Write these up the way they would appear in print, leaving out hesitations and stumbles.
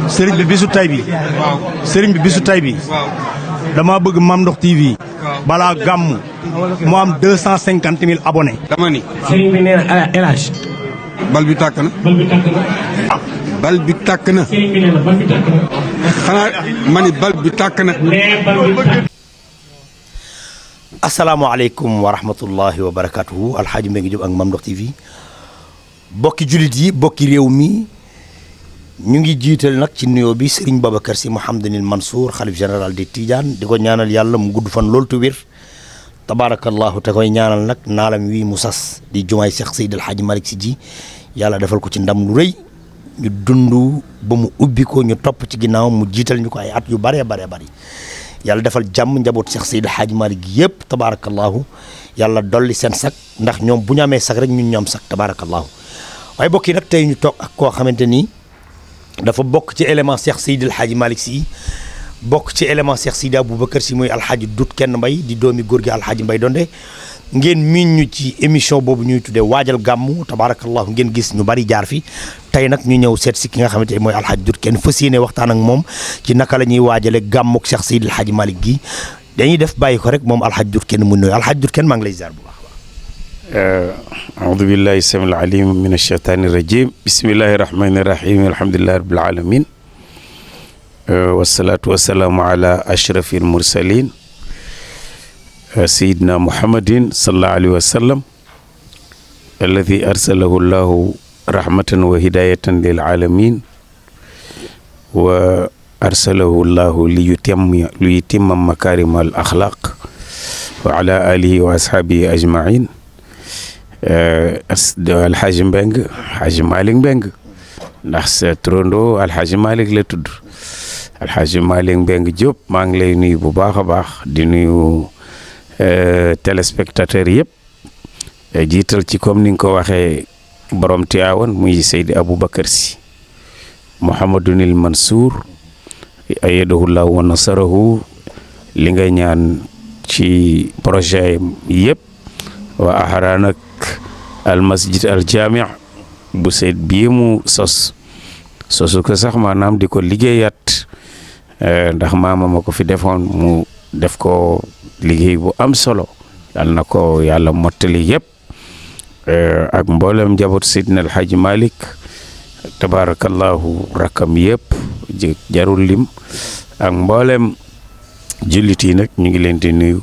sëriñ bi bisu tay bi sëriñ bi bisu tay bi dama bëgg Mame Ndokh TV balaa gàmm mu am 250 000 abonnés. dama ni sëriñ bi nee na El Hadj bal bi tàkk na. bal bi tàkk na. sëriñ bi nee na bal bi tàkk na. xanaa ma ni bal bi tàkk na. asalaamaaleykum wa rahmatullahi wa barakatuhu Alxaaji Mbengue Diop ak Mame Ndokh TV bokki jullit yi bokki réew mi ñu ngi jiital nag ci nuyoo bi Serigne Babacar Sy Mouhamadinil Mansour xalif général de Tidiane di ko ñaanal yàlla mu gudd fan loolu te wér tabaarakallahu te koy ñaanal nag naalam wi mu sas di jumaay Cheikh Seydi El Hadji Malick Sy ji yàlla defal ko ci ndam lu rëy ñu dund ba mu ubbi ko ñu topp ci ginnaaw mu jiital ñu ko ay at yu bëree bëree bëri yàlla defal jàmm njaboot Cheikh Seydi El Hadji Malick gi yëpp tabaarakallahu yàlla dolli seen sak ndax ñoom bu ñu amee sak rek ñun ñu am sak tabaarakallahu waaye bokk yi nag tey ñu toog ak koo xamante ni dafa bokk ci élément Cheikh Seydi El Hadji Malick Sy bokk ci élément Cheikh Seydi Aboubacar Sy muy alxaaji Dut Kenn Mbay di doomi góor gi alxaaji Mbay Donde ngeen miin ñu ci émission boobu ñuy tuddee waajal gàmmu tabaarakallahu ngeen gis ñu bari jaar fi tey nag ñu ñëw seet si ki nga xamante ne mooy alxaaji Dut Kenn fas yéene waxtaan ak moom ci naka la ñuy waajale gàmmuk Cheikh Seydi El Hadji Malick gi dañuy def bàyyi ko rek moom alxaaji Dut Kenn mu nuyu alxaaji Dut Kenn maa ngi lay ziar bu baax أعوذ بالله السميع العليم من الشيطان الرجيم بسم الله الرحمن الرحيم الحمد لله رب العالمين والصلاة والسلام على أشرف المرسلين سيدنا محمد صلى الله عليه وسلم الذي أرسله الله رحمة وهداية للعالمين وأرسله الله ليتم مكارم الأخلاق وعلى آله وأصحابه أجمعين alxaaji Mbeng xaaji Malick Mbeng ndax sa turandoo alxaaji Malick la tudd alxaaji Malick Mbeng Diop maa ngi lay nuyu bu baax a baax di nuyu téléspectateurs yëpp jiital ci comme ni nga ko waxee borom Tiwaawan muy Seydi Aboubacar Sy Mouhamadunil Mansour ayyadahullahu wa nasarahu li nga ñaan ci projet yëpp wa ahara nag al masjid al jaami bu seet bii mu sosu ko sax maanaam di ko liggéeyaat ndax maama ma ko fi defoon mu def ko liggéey bu am solo yal na ko yàlla mottali yëpp ak mboolem njaboot Seydina El Hadji Malick tabarakallahu rakkam yëpp jarul lim ak mboolem jullit yi nag ñu ngi leen di nuyu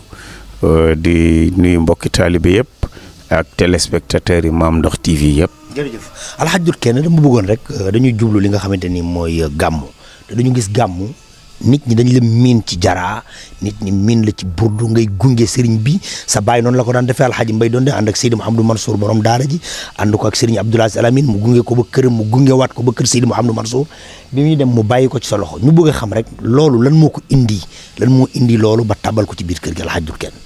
di nuyu mbokki taalibe yëpp ak téléspectateurs yi Mame Ndokh TV yëpp. jërëjëf alxaaji Dut Kenn dama bëggoon rek dañuy jublu li nga xamante ni mooy gàmmu te dañu gis gàmmu nit ñi dañ la miin ci jaraa nit ñi miin la ci burdu ngay gunge sëriñ bi sa baay noonu la ko daan defee alxaaji Mbay Donde ànd ak Seydi Mouhamadou Mansour borom daara ji ànd ko ak sëriñ Abdoul Aziz Al Amine mu gunge ko ba këram mu gunge waat ko ba kër Seydi Mouhamadou Mansour bi muy dem mu bàyyi ko ci sa loxo ñu bëgg a xam rek loolu lan moo ko indi lan moo indi loolu ba tabal ko ci biir kër gi alxaaji Dut Kenn.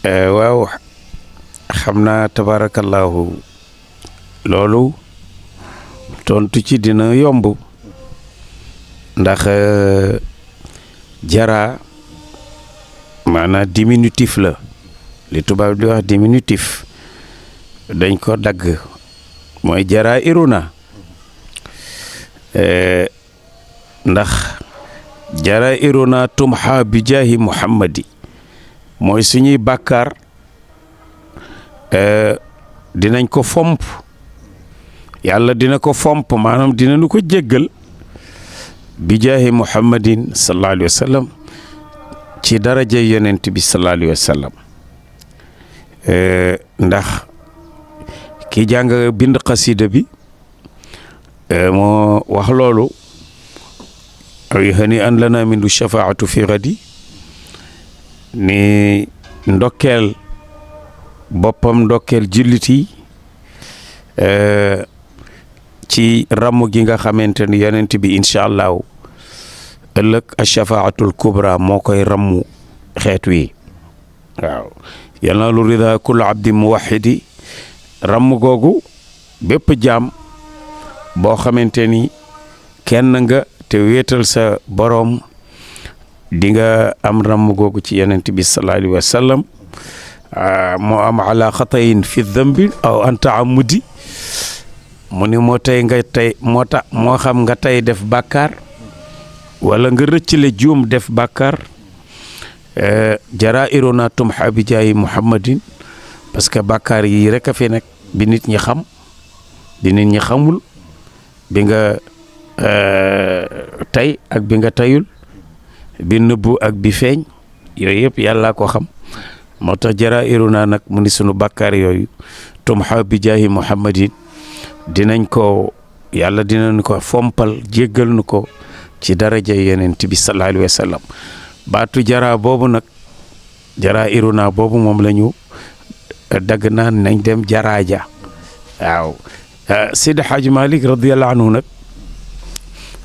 waaw xam naa tabarakallahu loolu tontu ci dina yomb ndax jara maanaam diminutif la li tubaab di wax diminutif dañ ko dagg mooy jara iruna ndax jara iruna tumha bi jaahi muhammadi mooy suñuy bàkkaar dinañ ko fomp yàlla dina ko fomp maanaam dinañu ko jéggal bi jaahi muhammadin sallallahu alayhi wa sallam ci daraja yonent bi sallallahu alayhi wa sallam ndax ki jàng bind xasida bi moo wax loolu ay hani an lana mindu shafaatu fi gadi ni ndokkeel boppam ndokkeel jullit yi ci ramm gi nga xamante ni yonent bi incha allahu ëllëg ashafaatul kubra moo koy rammu xeet wi waaw yanaalu rida kullu abdi muwahidi ramm googu bépp jaam boo xamante ni kenn nga te wéetal sa boroom di nga am ramm googu ci yonent bi sallallahu alayhi wa sallam moo am ala xatayin fi dhanbi aw an taamudi mu ni moo tey nga tey moo tax moo xam nga tey def bàkkaar wala nga rëccale juum def bàkkaar jaraa'iruna tumha bi jaayi muhammadin parce que bàkkaar yi rek a fi nekk bi nit ñi xam bi nit ñi xamul bi nga tey ak bi nga tayul bi nëbbu ak bi feeñ yooyu yëpp yàlla ko xam moo tax jaraa'iruna nag mu ni sunu bàkkaar yooyu tumha bi jaayi muhammadin dinañ ko yàlla dinañ ko fompal jéggal nu ko ci daraja yonent bi sallallahu alayhi wa sallam baatu jara boobu nag jaraa'iruna boobu moom la ñu dagg naan nañ dem jaraaja waaw Seydi Hadji Malick radiyallahu anhu nag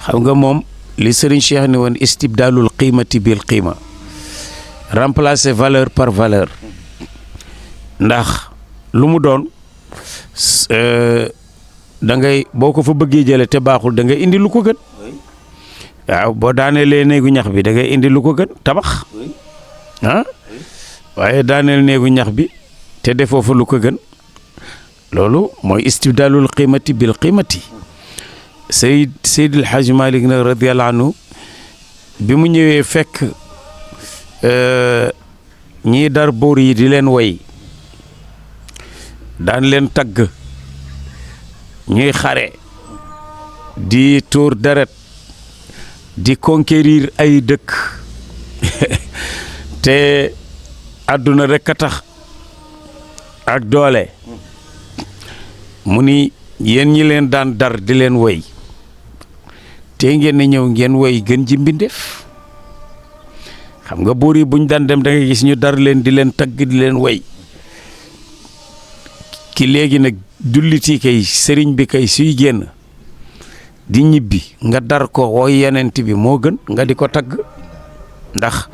xam nga moom li Serigne Cheikh ni woon istibdaalul qiimati bil qiima remplacer valeur par valeur ndax lu mu doon da ngay boo ko fa bëggee jële te baaxul da ngay indi lu ko gën waaw boo daaneelee néegu ñax bi da ngay indi lu ko gën tabax waaye daaneel néegu ñax bi te defoo fa lu ko gën loolu mooy istibdaalul qiimati bil qiimati Seydil Hadji Malick nag radiyallahu anhu bi mu ñëwee fekk ñii dar buur yi di leen woy daan leen tagg ñuy xare di tuur deret di conquérir ay dëkk te àdduna rekk a tax ak doole mu ni yéen ñi leen daan dar di leen woy te ngeen ne ñëw ngeen woy gën ji mbindeef xam nga buur yi buñ daan dem da nga gis ñu dar leen di leen tagg di leen woy ki léegi nag julliti kay sëriñ bi kay suy génn di ñibbi nga dar ko woy yenent bi moo gën nga di ko tagg ndax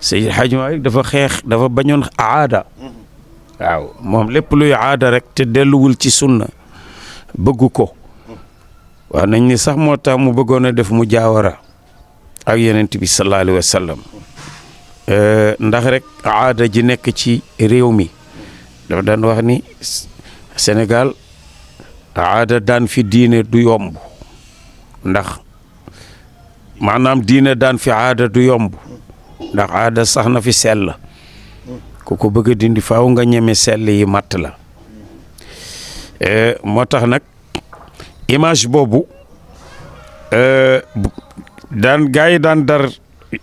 Seydi Hadji Malick dafa xeex dafa bañoon aada waaw moom lépp luy aada rek te delluwul ci sunna bëggu ko waaw nañ ni sax moo tax mu bëggoon a def mu jaawara ak yenent bi sallallahu alayhi wa sallam ndax rek aada ji nekk ci réew mi dafa daan wax ni Sénégal aada daan fi diine du yomb ndax maanaam diine daan fi aada du yomb ndax aada sax na fi sell ku ko bëgg a dindi faaw nga ñeme sell yi matt la moo tax nag image boobu daan gaa yi daan dar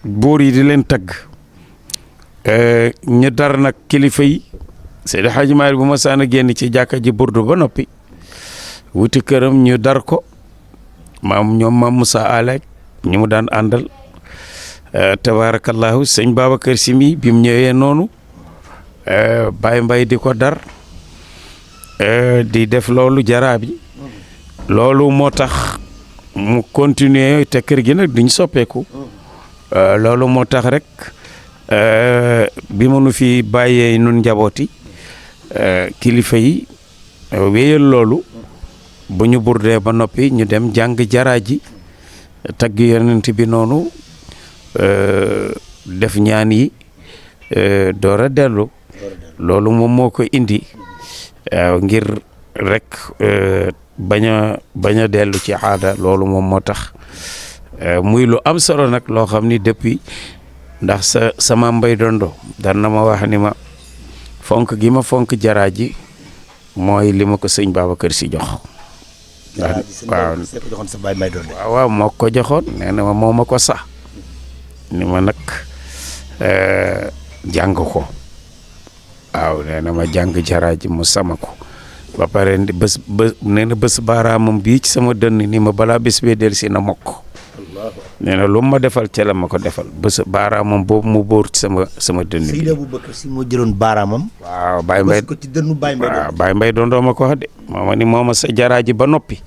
buur yi di leen tagg ñu dar nag kilifa yi Seydi Hadji Malick bu ma saan a génn ci jàkka ji burdu ba noppi wuti këram ñu dar ko ñoom maam Moussa Alek ñu mu daan àndal tabarakallahu sëñ Babacar Si mi bi mu ñëwee noonu Baye Mbaye di ko dar di def loolu jaraa bi loolu moo tax mu continuer te kër gi nag duñ soppeeku loolu moo tax rek bi mënu fi bàyyee nun njabooti kilifa yi wéyal loolu bu ñu burdee ba noppi ñu dem jàng jaraa ji tagg yonent bi noonu def ñaan yi door a dellu loolu moom moo ko indi ngir rek bañ a dellu ci aada loolu moom moo tax muy lu am solo nag loo xam ni depuis ndax sama mbay dondo daan na ma wax ni ma fonk gi ma fonk jaraa ji mooy li ma ko sëñ Babacar Si jox waaw moo ko joxoon nee na ma moo ma ko sax ni ma nag jàng ko waaw nee na ma jàng jaraa ji mu sama ko ba pare nee na bés baaraamam bii ci sama dënn ni ma balaa bés bee del si na mokk nee na lu ma defal ca la ma ko defal bés baaraamam boobu mu bóor ci sama dënn bi. Seydi Aboubacar Si moo jëloon baaraamam. waaw Baye Mbaye ko ci dënnu Baye Mbaye. waaw Baye Mbaye doon ma ko wax de mooma ni mooma sa jaraa ji ba noppi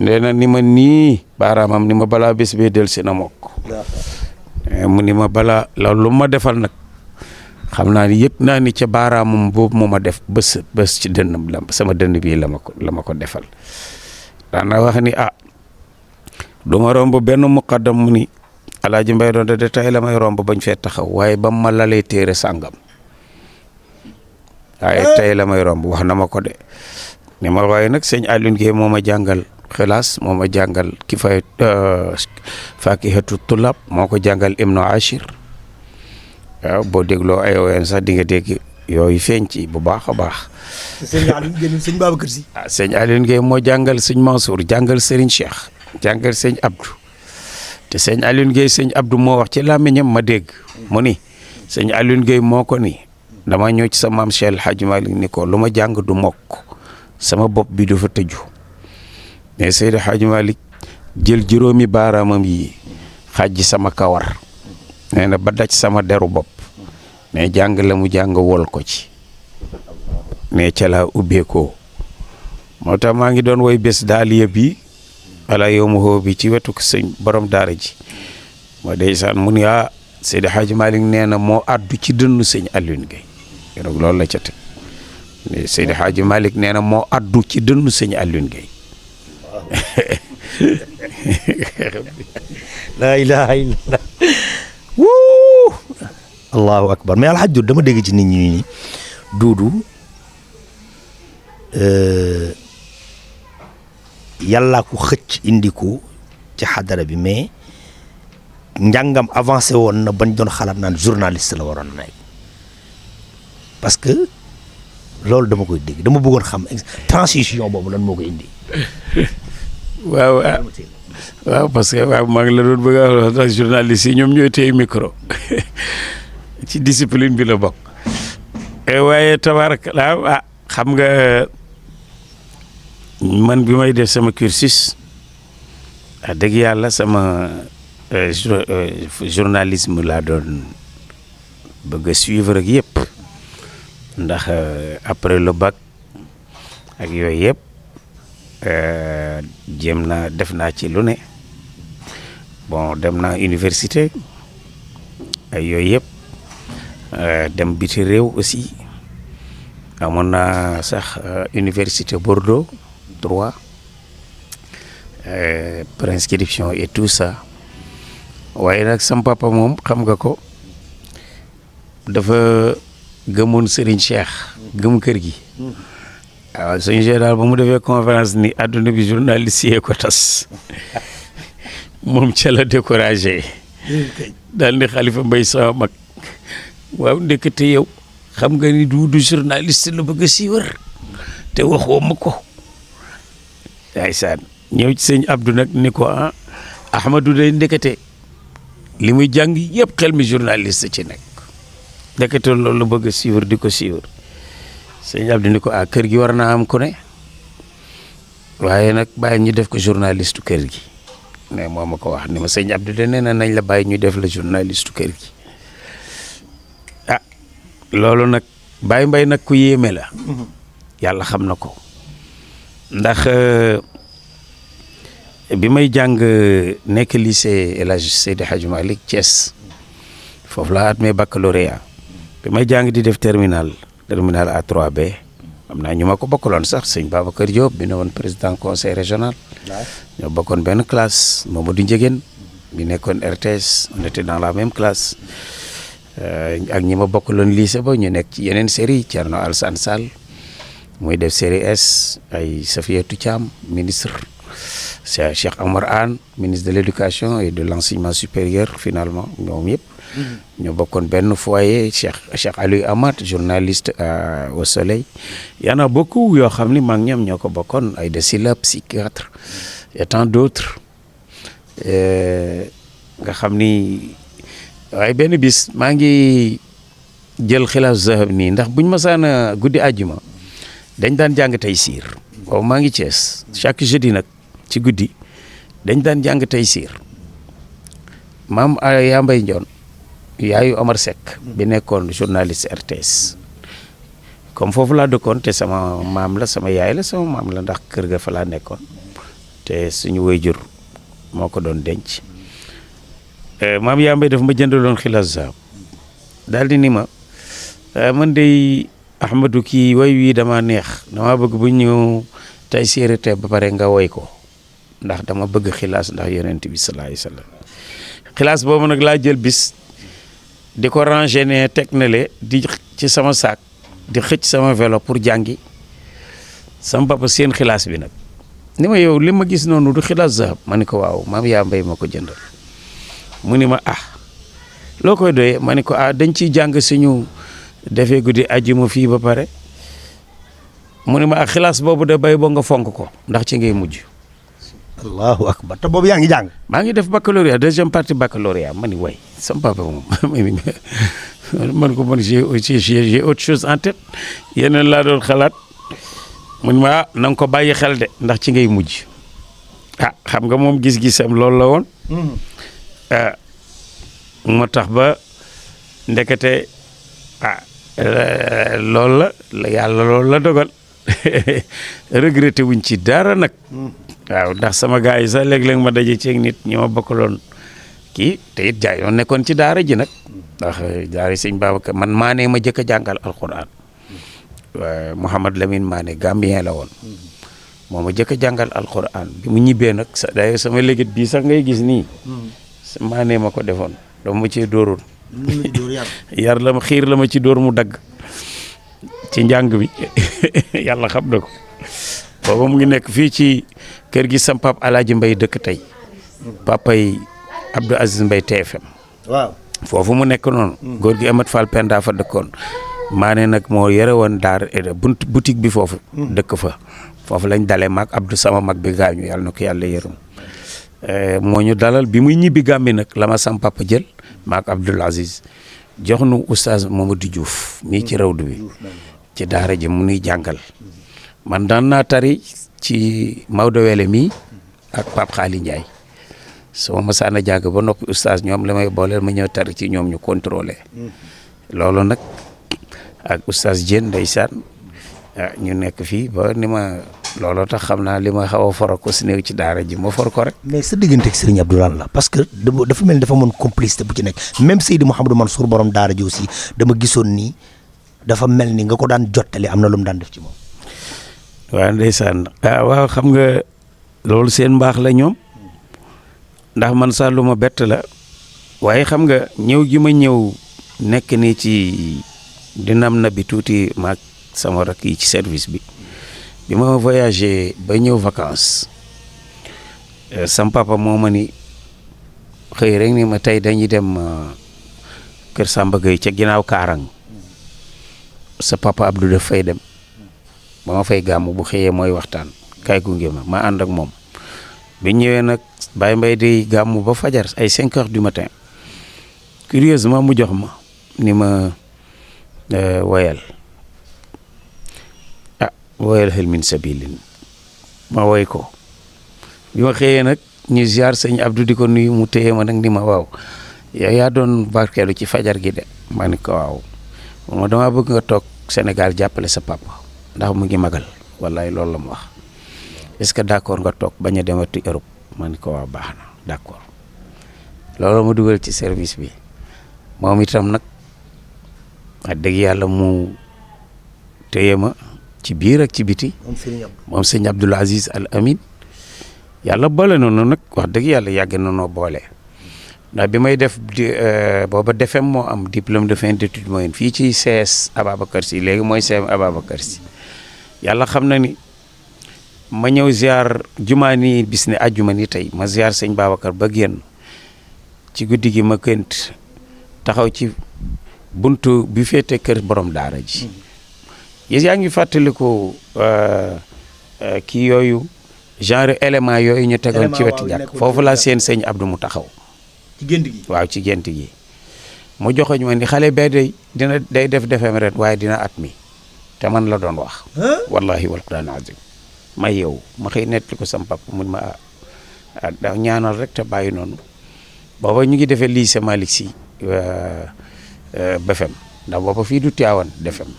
nee na ni ma nii baaraamam ni ma balaa bés bee del si na mokk mu ni ma balaa loolu lu ma defal nag xam naa ni yëpp naa ni ca baaraamam boobu mu ma def bés ci dënnam la sama dënn bii la ma ko defal daana wax ni du ma romb benn muqaddam mu ni Alaaji Mbay doon de tey la may romb bañ fee taxaw waaye ba ma lalee téere sàngam waaye tey la may romb wax na ma ko de ni ma waaye nag sëñ Alioune Guèye moo ma jàngal xilaas moo ma jàngal Fakihatu Tulab moo ko jàngal Ibnu Ashir waaw boo dégloo ay woyen sax di nga dégg yooyu feeñ ci bu baax a baax. sëñ Alioune Guèye sëñ Babacar Si. sëñ Alioune Guèye moo jàngal sëñ Mansour jàngal Serigne Cheikh jàngal sëñ Abdou te sëñ Alioune Guèye sëñ Abdou moo wax ci làmmiñam ma dégg mu ni sëñ Alioune Guèye moo ko ni dama ñëw ci sa maam Cheikh El Hadj Malick ni ko lu ma jàng du mokk sama bopp bi dafa tëju mais Seydi Hadj Malick jël juróomi baaraamam yi xàjji sama kawar nee na ba daj sama deru bopp mais jàng la mu jàng wol ko ci mais ca laa ubbeekoo moo tax maa ngi doon woy bés daaliya bi wala yow mu xoo bi ci wetu sëñ borom daara ji moo ndeysaan mu ni Seydi Hadj Malick nee na moo addu ci dënnu sëñ Alioune Guèye keroog loolu la ca teg Seydi Hadj Malick nee na moo addu ci dënnu sëñ Alioune Guèye laa ilaha illallah wuu allahu akbar mais alxaj du dama dégg ci nit ñi ni duudu yàllaa ko xëcc indi ko ci xadara bi mais njàngam avancé woon na bañ doon xalaat naan journaliste la waroon na nekk parce que loolu dama koy dégg dama bëggoon xam transition boobu lan moo ko indi. waaw parce que waaw maa ngi la doon bëgg a wax ndax journaliste yi ñoom ñooy téye micro ci discipline bi la bokk. waaye tabaarakallaa xam nga man bi may def sama cursus wax dëgg yàlla sama journalisme laa doon bëgg a suivre ak yëpp ndax après le bac ak yooyu yëpp jéem naa def naa ci lu ne bon dem naa université ay yooyu yëpp dem biti réew aussi amoon naa sax université Bordeaux droit préinscription et tout ça waaye nag sam papa moom xam nga ko dafa gëmoon Serigne Cheikh gëm kër gi waaw Serigne Cheikh daal ba mu defee conférence ni adduna bi journaliste yee ko tas moom ca la découragé daal ni Khalifa Mbaye sama mag waaw ndekete yow xam nga ni du journaliste la bëgg a siiwar te waxoo ma ko yaay saan ñëw ci sëñ Abdou nag ni ko Ahmadou day ndekete li muy jàng yëpp xel mi journaliste ci nekk ndekete loolu la bëgg a siiwar di ko siiwar sëñ Abdou ni ko kër gi war naa am ku ne waaye nag bàyyi ñu def ko journaliste kër gi mais moo ma ko wax ni ma sëñ Abdou de nee na nañ la bàyyi ñu def la journaliste kër gi loolu nag Baye Mbaye nag ku yéeme la yàlla xam na ko ndax bi may jàng nekk lycée El Hadj Seydi Hadji Malick Thiès foofu laa amee baccalauréat bi may jàng di def terminal A3B am naa ñu ma ko bokkaloon sax sëñ Babacar Diop bi ne woon président conseil régional ñoo bokkoon benn classe Mamadou Ndiéguène bi nekkoon RTS on était dans la même classe ak ñi ma bokkaloon lycée ba ñu nekk ci yeneen série Thierno Alassane Sall muy def série S ay Safiatou Thiam ministre Cheikh Amar Anne ministre de l'éducation et de l'enseignement supérieur finalement ñoom yëpp ñoo bokkoon benn foyer Cheikh Aliou Amat journaliste au Soleil y en a beaucoup yoo xam ni maa ngi ñoom ñoo ko bokkoon ay de Sylla psychiatre et tant d'autres nga xam ni waaye benn bis maa ngi jël xilaas zahab nii ndax buñ masaana guddi àjjuma dañ daan jàng Taysiir boobu maa ngi Thiès chaque jeudi nag ci guddi dañ daan jàng Taysiir maam yaa Mbay Njoon yaayu Omar Seck bi nekkoon journaliste RTS comme foofu laa dëkkoon te sama maam la sama yaay la sama maam la ndax kër ga fa laa nekkoon te suñu waajur moo ko doon denc maam yaa Mbay daf ma jëndaloon xilaas zahab daal di ni ma man de Ahmadou kii way wii dama neex dama bëgg bu ñu Taysiir te ba pare nga woy ko ndax dama bëgg xilaas ndax yonent bi sallallahu alayhi wasallam xilaas boobu nag laa jël bis di ko ranger ne teg na le di ci sama saak di xëcc sama vélo pour jàngi sama papa seen xilaas bi nag ni ma yow li ma gis noonu du xilaas zahab ma ni ko waaw maam yaa mbay ma ko jëndal mu ni ma loo koy doyee ma ni ko dañ ciy jàng suñu defee guddi ajjuma fii ba pare mu ni ma xilaas boobu de bay boo nga fonk ko ndax ci ngay mujj. allahu akbar te boobu yaa ngi jàng. maa ngi def baccalauréat deuxième partie baccalauréat ma ni way sama papa moom man ko man j'ai autre chose en tête yeneen laa doon xalaat mu ni ma na nga ko bàyyi xel de ndax ci ngay mujj xam nga moom gis-gisam loolu la woon. moo tax ba ndekete loolu la yàlla loolu la dogal regretté wuñ ci dara nag. waaw ndax sama gars yi sax léeg-léeg ma daje ceeg nit ñi ma bokkaloon kii te it jaay yoon nekkoon ci daara ji nag ndax daara sëñ Babacar man Mané ma jëkk a jàngal alquran Mouhamad Lamine Mané Gambien la woon moo ma jëkk a jàngal alquran bi mu ñibbee nag day sama légit bii sax ngay gis nii Mané ma ko defoon dama ma cee dóoroon yar la ma xiir la ma ci dóor mu dagg ci njàng bi yàlla xam na ko booba mu ngi nekk fii ci kër gi sam pap Alaaji Mbay dëkk tey papay Abdou Aziz Mbay TFM waaw foofu mu nekk noonu góor gi Amat Fall Penda fa dëkkoon Mané nag moo yore woon daar boutique bi foofu dëkk fa foofu lañ dalee maag Abdou sama mag bi gaañu yàlla na ko yàlla yërëm moo ñu dalal bi muy ñibbi Gàmbi nag la ma sam papa jël maag Abdoul Aziz jox nu oustaz Mamadou Diouf mii ci rawdu bi ci daara ji mu nuy jàngal man daan naa tari ci Maodo Wele mii ak Pape Xaali Ndiaye soo ma saana jàng ba noppi oustaz ñoom la may booleel ma ñëw tari ci ñoom ñu contrôlé loolu nag ak oustaz Diène ndeysaan ñu nekk fii ba ni ma looloo tax xam naa li ma xaw a for ko si néew ci daara ji ma for ko rek. mais sa diggante ak Serigne Abdou lan la parce que dafa mel ni dafa mën complicité bu ci nekk même Seydi Mouhamadou Mansour borom daara ji aussi dama gisoon ni dafa mel ni nga ko daan jottali am na lu mu daan def ci moom. waaw ndeysaan waaw xam nga loolu seen mbaax la ñoom ndax man sax lu ma bett la waaye xam nga ñëw gi ma ñëw nekk nii ci dinam na bi tuuti maag sama rakk yi ci service bi ma voyagé ba ñëw vacances sam papa moo ma ni xëy rek ni ma tey dañuy dem kër Samba Gueye ca ginnaaw Kaarang sa papa Abdou daf fay dem ba ma fay gàmmu bu xëyee mooy waxtaan kay gunge ma ànd ak moom bi ñëwee nag Baye Mbaye di gàmmu ba fajar ay 5 heures du matin curieusement mu jox ma ni ma woyal woyal xel min sabilin ma woy ko bi ma xëyee nag ñu ziar sëñ Abdou di ko nuyu mu téye ma nag ni ma waaw yow yaa doon barkeelu ci fajar gi de ma ni ko waaw ma dama bëgg nga toog Sénégal jàppale sa papa ndax mu ngi magal wallaay loolu la ma wax est-ce que d'accord nga toog bañ a demati Europe ma ni ko waaw baax na d'accord loolu ma dugal ci service bi moom itam nag wax dëgg yàlla mu téye ma ci biir ak ci biti moom sëñ Abdoul Aziz Al Amin yàlla boole noonu nag wax dëgg yàlla yàgg na noo boole ndax bi may def booba DFM moo am diplôme de fin d'études moyennes fii ci CS Ababacar Sy léegi mooy CM Ababacar Sy yàlla xam na ni ma ñëw ziar jumaa ni bis ne àjjuma ni tey ma ziar sëñ Babacar ba génn ci guddi gi ma kënt taxaw ci buntu bi féete kër borom daara ji yaa ngi fàttaliku kii yooyu genre élément yooyu ñu tegoon ci wetu jàkk foofu laa seen sëñ Abdou mu taxaw ci gént gi waaw ci gént gi mu joxoñ ma ni xale bee day def defem ren waaye dina at mi te man la doon wax wallahi wal quran azim ma yow ma xëy nettali ko sam papa mun ma da ñaanal rek te bàyyi noonu booba ñu ngi defee lycée Malick Sy BFM ndax booba fii du Tivaouane DFM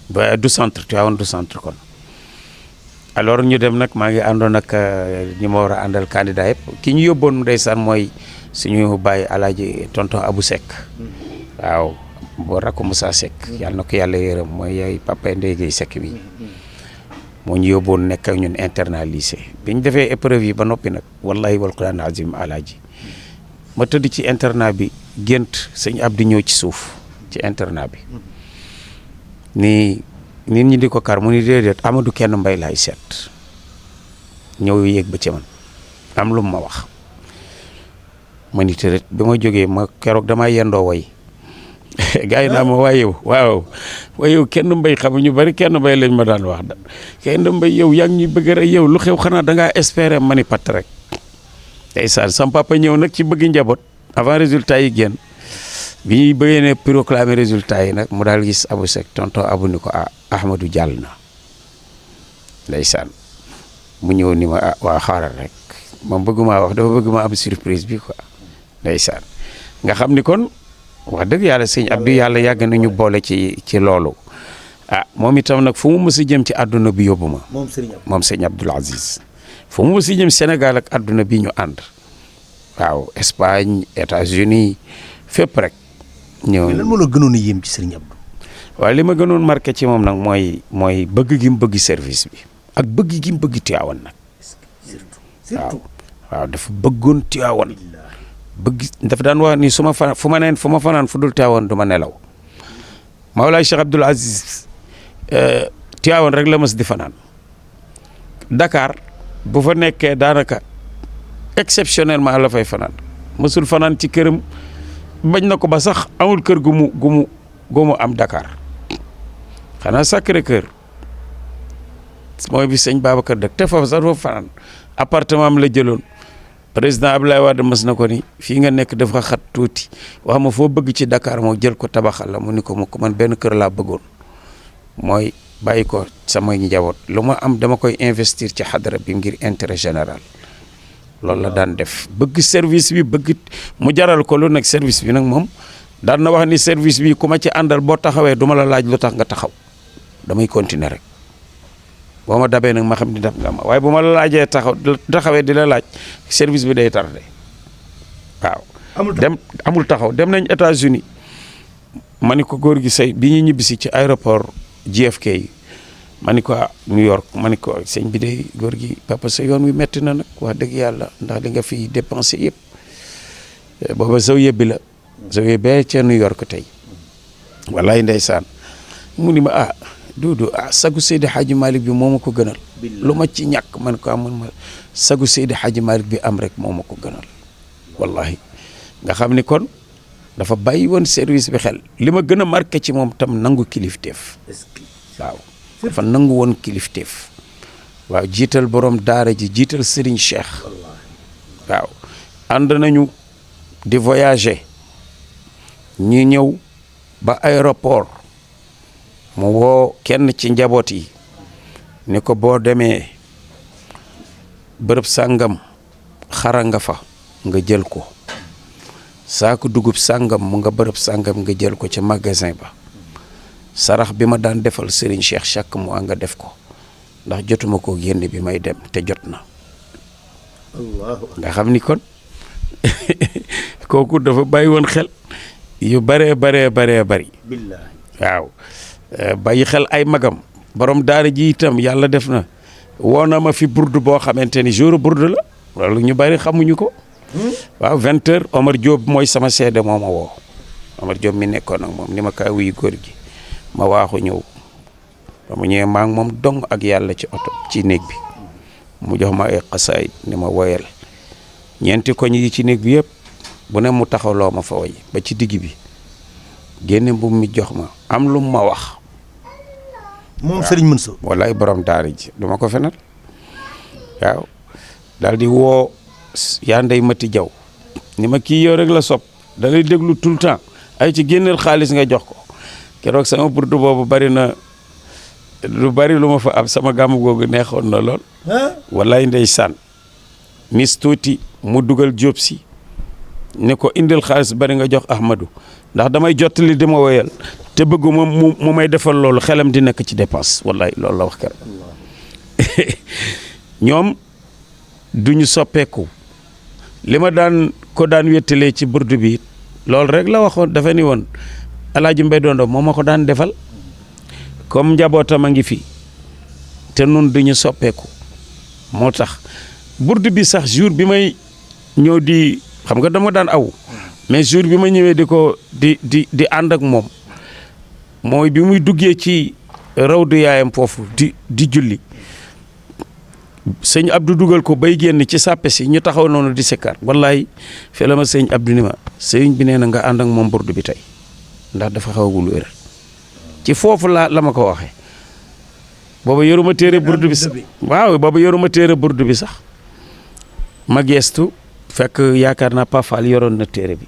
ba du centre Tivaouane du centre kon alors ñu dem nag maa ngi àndoon ak ñi ma war a àndal candidat yëpp ki ñu yóbboon ndeysaan mooy suñu bàyyi alaaji tonton Abou Seck waaw boo rakk Moussa Seck yàlla na ko yàlla yërëm mooy yaay papa Ndeye Gueye Seck bi moo ñu yóbboon nekk ak ñun internat lycée bi ñu defee épreuve yi ba noppi nag wallahi wal quran azim alaaji ma tëdd ci internat bi gént sëñ Abdou ñëw ci suuf ci internat bi ni nit ñi di ko kar mu ni déedéet Amadou kenn mbay laay seet ñëw yéeg ba ci man am lu ma wax ma ni tëret bi ma jógee ma keroog damaa yendoo way gars yi naa ma waaye yow kenn mbay xam ñu bari kenn mbay lañ ma daan wax da kenn mbay yow yaa ngi ñuy bëgg rek yow lu xew xanaa da ngaa espérer ma ni pat rek ndeysaan sam papa ñëw nag ci bëgg njaboot avant résultat yi génn bi ñuy bëggee ne proclamer résultat yi nag mu daal gis Abou Seck tonton Abou ni ko Ahmadou jàll na ndeysaan mu ñëw ni ma waa xaaral rek moom bëgguma wax dafa bëgg ma am surprise bi quoi ndeysaan nga xam ni kon wax dëgg yàlla sëñ Abdou yàlla yàgg nañu boole ci loolu moom itam nag fu mu mës a jëm ci àdduna bi yóbbu ma moom sëñ Abdoul Aziz fu mu mës a jëm Sénégal ak àdduna bi ñu ànd waaw Espagne États-Unis fépp rek ñëw. lan moo la gënoon a yéem ci sëriñ Abdou. waaw li ma gënoon marqué ci moom nag mooy bëgg gi mu bëgg service bi ak bëgg gi mu bëgg Tiwaawan nag waaw dafa bëggoon Tiwaawan bëgg dafa daan wax ni fu ma fanaan fu dul Tiwaawan du ma nelaw Mawlaay Cheikh Abdoul Aziz Tiwaawan rek la mas di fanaan Dakar bu fa nekkee daanaka exceptionnellement la fay fanaan mësul fanaan ci këram bañ na ko ba sax amul kër gu mu am Dakar xanaa Sacré-Cœur mooy bi sëñ Babacar dëkk te foofu sax foofu fanaan appartement am la jëloon président Abdoulaye Wade mës na ko ni fii nga nekk dafa xat tuuti wax ma foo bëgg ci Dakar moo jël ko tabaxal la mu ni ko man benn kër laa bëggoon mooy bàyyi ko sama njaboot lu ma am dama koy investir ci xadara bi ngir intérêt général loolu la daan def bëgg service bi bëgg mu jaral ko lu nag service bi nag moom daan na wax ni service bi ku ma ci àndal boo taxawee du ma la laaj lu tax nga taxaw damay continuer rek boo ma dabee nag ma xam ni dab nga ma waaye bu ma la laajee taxawee di la laaj service bi day tardé waaw. amul taxaw dem nañ États-Unis ma ni ko góor gi say bi ñuy ñibbisi ci aéroport JFK yi ma ni ko New York ma ni ko sëñ bi de góor gi papa sa yoon wi metti na nag wax dëgg yàlla ndax li nga fi dépensé yëpp booba saw yëbbi la saw yëbbee ca New York tey wallaay ndeysaan mu ni ma Duudu sagu Seydi Hadji Malick bi moo ma ko gënal lu ma ci ñàkk man ko amun ma sagu Seydi Hadji Malick bi am rek moo ma ko gënal wallahi nga xam ni kon dafa bàyyi woon service bi xel li ma gën a marqué ci moom tam nangu kilifteef waaw dafa nangu woon kilifteef waaw jiital borom daara ji jiital Serigne Cheikh waaw ànd nañu di voyager ñi ñëw ba aéroport mu woo kenn ci njaboot yi ni ko boo demee bërëb sàngam xara nga fa nga jël ko saako dugub sàngam mu nga bërëb sàngam nga jël ko ci magasin ba sarax bi ma daan defal Serigne Cheikh chaque mois nga def ko ndax jotuma ko génn bi may dem te jot na nga xam ni kon kooku dafa bàyyi woon xel yu bëree bari waaw bàyyi xel ay magam borom daara ji itam yàlla def na woo na ma fi burdu boo xamante ni jour burdu la loolu ñu bari xamuñu ko waaw 20 heures Omar Diop mooy sama seede moo ma woo Omar Diop mi nekkoon ak moom ni ma kaa wuyu góor gi ma waaxu ñëw ba mu ñëwee maa ngi moom dong ak yàlla ci oto ci néeg bi mu jox ma ay xasaay ni ma woyal ñeenti koñ yi ci néeg bi yëpp bu ne mu taxawloo ma fa woy ba ci digg bi génne bu mi jox ma am lu ma wax moom Serigne Mansour wallaay borom daara ji du ma ko fenal waaw daal di woo yaa ndey mati jaw ni ma kii yow rek la sopp da lay déglu tout le temps ay ci génneel xaalis nga jox ko keroog sama burdu boobu bari na lu bari lu ma fa am sama gàmmu googu neexoon na lool wallaay ndeysaan nis tuuti mu dugal Jóob si ne ko indil xaalis bari nga jox Ahmadou ndax damay jottali di ma woyal te bëggu mu may defal loolu xelam di nekk ci dépense wallaay loolu la wax keroog ñoom duñu soppeeku li ma daan wéttalee ci burdu bi loolu rek la waxoon dafa ni woon Alaaji Mbay Dondo moo ma ko daan defal comme njabootam a ngi fi te nun duñu soppeeku moo tax burdu bi sax jour bi may ñëw di xam nga dama daan aw mais jour bi ma ñëwee di ànd ak moom mooy bi muy duggee ci rawdu yaayam foofu di julli sëñ Abdou dugal ko bay génn ci sàppe si ñu taxaw noonu di sikkar wallaay fe la ma sëñ Abdou ni ma sëñ bi nee na nga ànd ak moom burdu bi tey ndax dafa xawagul wér ci foofu la ma ko waxee booba yoruma téere burdu bi sax waaw booba yoruma téere burdu bi sax ma geestu fekk yaakaar naa Pafal yoroon na téere bi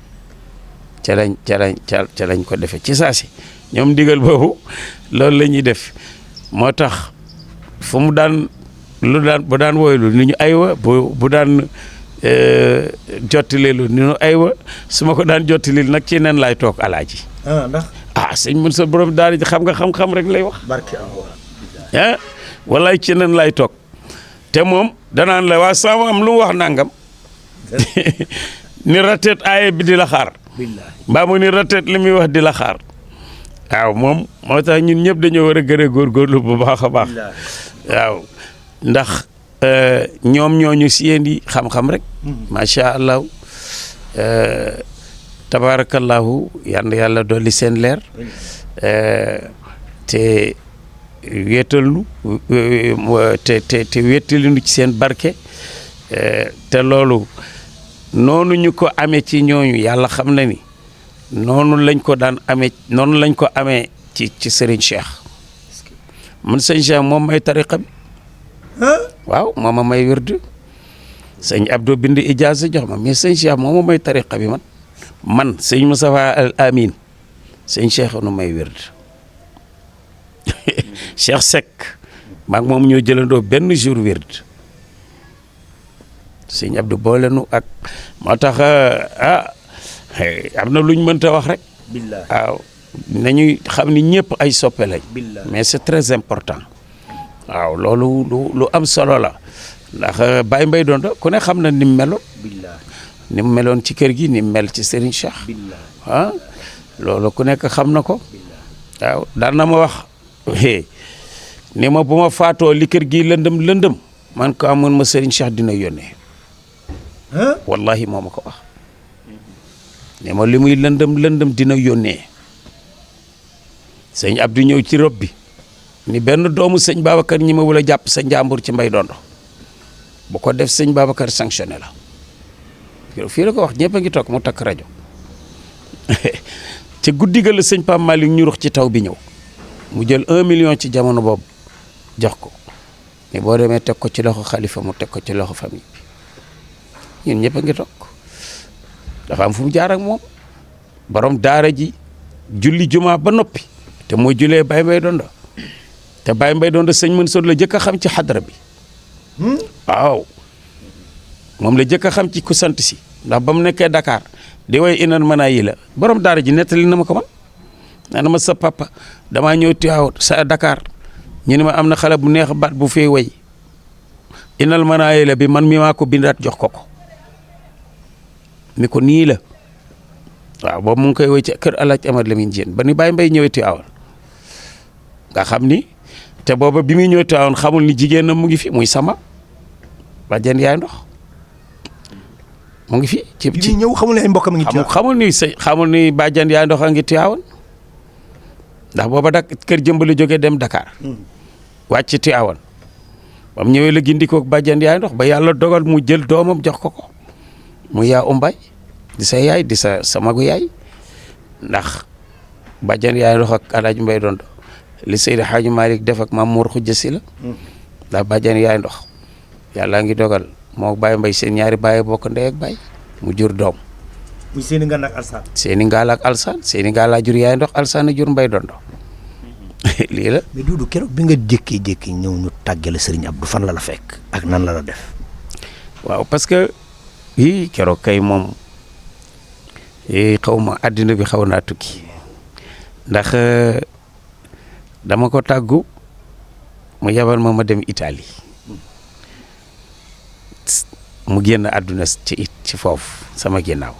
ca lañ ko defee ci saa si ñoom ndigal boobu loolu la ñuy def moo tax fu mu daan bu daan woylu ni ñu aywa bu daan jottileelu ni ñu aywa su ma ko daan jottilil nag ci nen laay toog alaaji ndax sëñ mën sa borom daal di xam nga xam-xam rek lay wax barke wallaay ci nen laay toog te moom danaan la waa sama am lu mu wax nangam ni rateet aaye bi di la xaar mbaa mu ni rateet li muy wax di la xaar waaw moom moo tax ñun ñëpp dañoo war a gën a góorgóorlu bu baax a baax waaw ndax ñoom ñooñu siyeen yi xam-xam rek macha allah tabarakallahu yàlla dolli seen leer te wéetalu te wéetalinu ci seen barke te loolu noonu ñu ko amee ci ñooñu yàlla xam na ni noonu lañ ko daan amee noonu lañ ko amee ci Serigne Cheikh man sëñ Cheikh moom may tariqa bi waaw moom ma may wérdu sëñ Abdou bind ijaaza jox ma mais sëñ Cheikh moom ma may tariqa bi man sëñ Moustapha Al Amin sëñ Cheikh nu may wérdu Cheikh Seck maag moom ñoo jëlandoo benn jour wérdu sëñ Abdou boole nu ak moo tax am na luñ mënta wax rek waaw nañuy xam ni ñëpp ay soppe lañ mais c'est très important waaw loolu lu am solo la ndax Baye Mbaye Donde ku ne xam na ni mu meloon ni mu meloon ci kër gi ni mu mel ci Serigne Cheikh loolu ku nekk xam na ko waaw daan na ma wax ni ma bu ma faatoo li kër gi lëndëm man ko amoon ma Serigne Cheikh dina yónnee wallahi moo ma ko wax ne ma li muy lëndëm dina yónnee sëñ Abdou ñëw ci rob bi ni benn doomu sëñ Babacar ñi ma wula jàpp sa njàmbur ci Mbaye Donde bu ko def sëñ Babacar sanctionné la fii la ko wax ñëpp a ngi toog mu takk rajo ca guddi ga la sëñ Pape Malick ñu rux ci taw bi ñëw mu jël 1 million ci jamono boobu jox ko mais boo demee teg ko ci loxo xalifa mu teg ko ci loxo famille bi ñun ñëpp a ngi toog dafa am fu mu jaar ak moom borom daara ji julli juma ba noppi te mooy julee Baye Mbaye Donde te Baye Mbaye Donde sëñ Mansour la jëkk a xam ci xadra bi waaw moom la jëkk a xam ci ku sant si ndax ba mu nekkee Dakar di way inan mën a yi la borom daara ji nettali na ma ko man nee na ma sa papa damaa ñëw Tiwaawan sa Dakar ñu ne ma am na xale bu neex baat bu fee way inal mën a yi la bi man mi maa ko bindaat jox ko ni ko nii la waaw boobu mu ngi koy woy ci kër Alaaji Amar Lamine Diène ba ni Baye Mbaye ñëwee Tiwaawan nga xam ni te booba bi muy ñëw Tiwaawan xamul ni jigéenam mu ngi fi muy sama bàjjen yaay ndox mu ngi fi. ci ñëw xamul ne ay mbokkam a ngi Tiwaawan xamul ni bàjjen yaay ndox a ngi Tiwaawan ndax booba kër jëmbale jógee dem Dakar wàcc Tiwaawan ba mu ñëwee la gindikoo bàjjen yaay ndox ba yàlla dogal mu jël doomam jox ko mu yaa umbay di sa yaay di sa magu yaay ndax bàjjan yaay ndox ak Alaaji Mbaye Donde li Seydi Hadji Malick def ak Maam Mor Khoudia Sy la ndax bàjjan yaay ndox yàlla ngi dogal moo Baye Mbaye seen ñaari baay bokk ndey ak baay mu jur doom muy Séni Ngaal ak Alsaan Séni Ngaal ak Alsaan Séni Ngaal laa jur yaay ndox Alsaan a jur Mbaye Donde lii la. mais Doudou keroog bi nga jékki-jékki ñëw ñu tàggale Serigne Abdou fan la fekk ak nan la def. waaw parce que keroog kay moom xaw ma àddina bi xaw naa tukki ndax dama ko tàggu mu yabal ma dem Italie mu génn àdduna ci foofu sama ginnaaw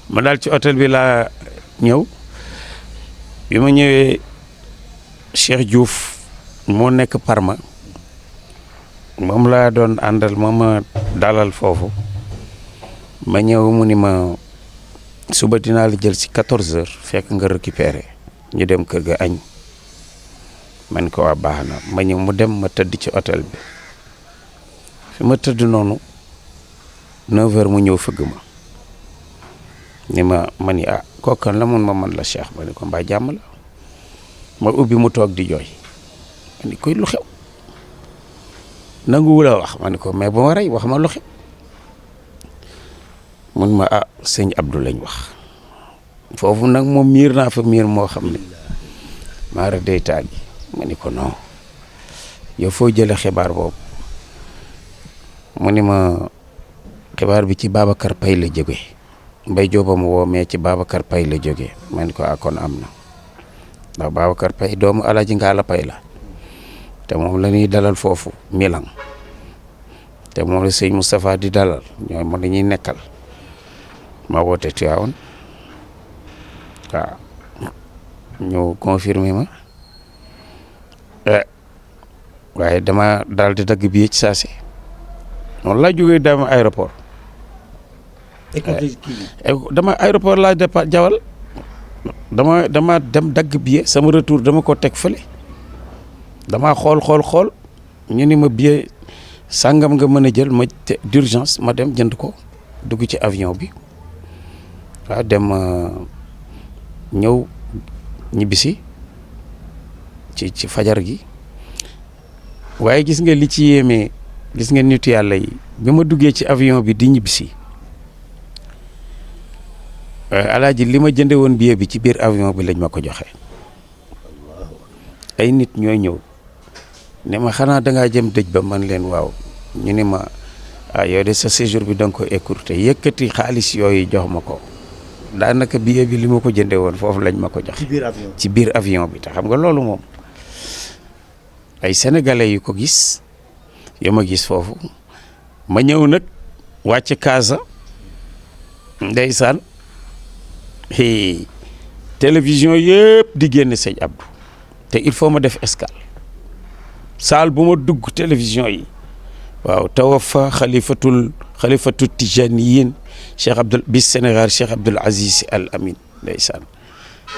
ma daal ci hôtel bi laa ñëw bi ma ñëwee Cheikh Diouf moo nekk Parma moom laa doon àndal moo ma dalal foofu ma ñëw mu ni ma suba dinaa la jël si 14 heures fekk nga récupéré ñu dem kër ga añ man ko waa baax na ma ñëw mu dem ma tëdd ci hôtel bi fi ma tëdd noonu 9 heures mu ñëw fëgg ma ni ma ni kookan la mun ma man la Cheikh ma ni ko mbaa jàmm la ma ubbi mu toog di jooy ma ni koy lu xew nangu wula wax ma ni ko mais ba ma rey wax ma lu xew mun ma sëñ Abdou lañ wax foofu nag moom miir naa fa miir moo xam ne maara day taal yi ma ni ko non yow foo jële xibaar boobu mu ni ma xibaar bi ci Babacar Paye la jóge Mbay Jóoba ma woo mais ci Babacar Paye la jógee ma ni ko kon am na ndax Babacar Paye doomu Alaaji Ngaala Paye la te moom la ñuy dalal foofu Milan te moom la sëñ Moustapha di dalal ñooy moom la ñuy nekkal ma woote Tivaouane waaw ñu confirmé ma waaye dama daal di dagg bi ci saasi noonu laa jógee dama aéroport dama aéroport laa départ jawal dama dem dagg billet sama retour dama ko teg fële dama xool ñu ni ma billet sàngam nga mën a jël ma d'urgence ma dem jënd ko dugg ci avion bi waaw dem ñëw ñibbisi ci fajar gi waaye gis nga li ci yéeme gis nga nitu yàlla yi bi ma duggee ci avion bi di ñibbisi alaaji li ma jënde woon billet bi ci biir avion bi lañ ma ko joxe ay nit ñooy ñëw ne ma xanaa dangaa jëm dëj ba man leen waaw ñu ne ma yow de sa séjour bi da nga ko écourté yëkkati xaalis yooyu jox ma ko daanaka billet bi li ma ko jënde woon foofu lañ ma ko jox ci biir avion bi te xam nga loolu moom ay sénégalais yu ko gis yu ma gis foofu ma ñëw nag wàcc Casa ndeysaan télévision yëpp di génn sëñ Abdou te il faut ma def escale saal bu ma dugg télévision yi waaw tawafa xalifatu tijaniyin Cheikh Abdoul bis Sénégal Cheikh Abdoul Aziz Al Amin ndeysaan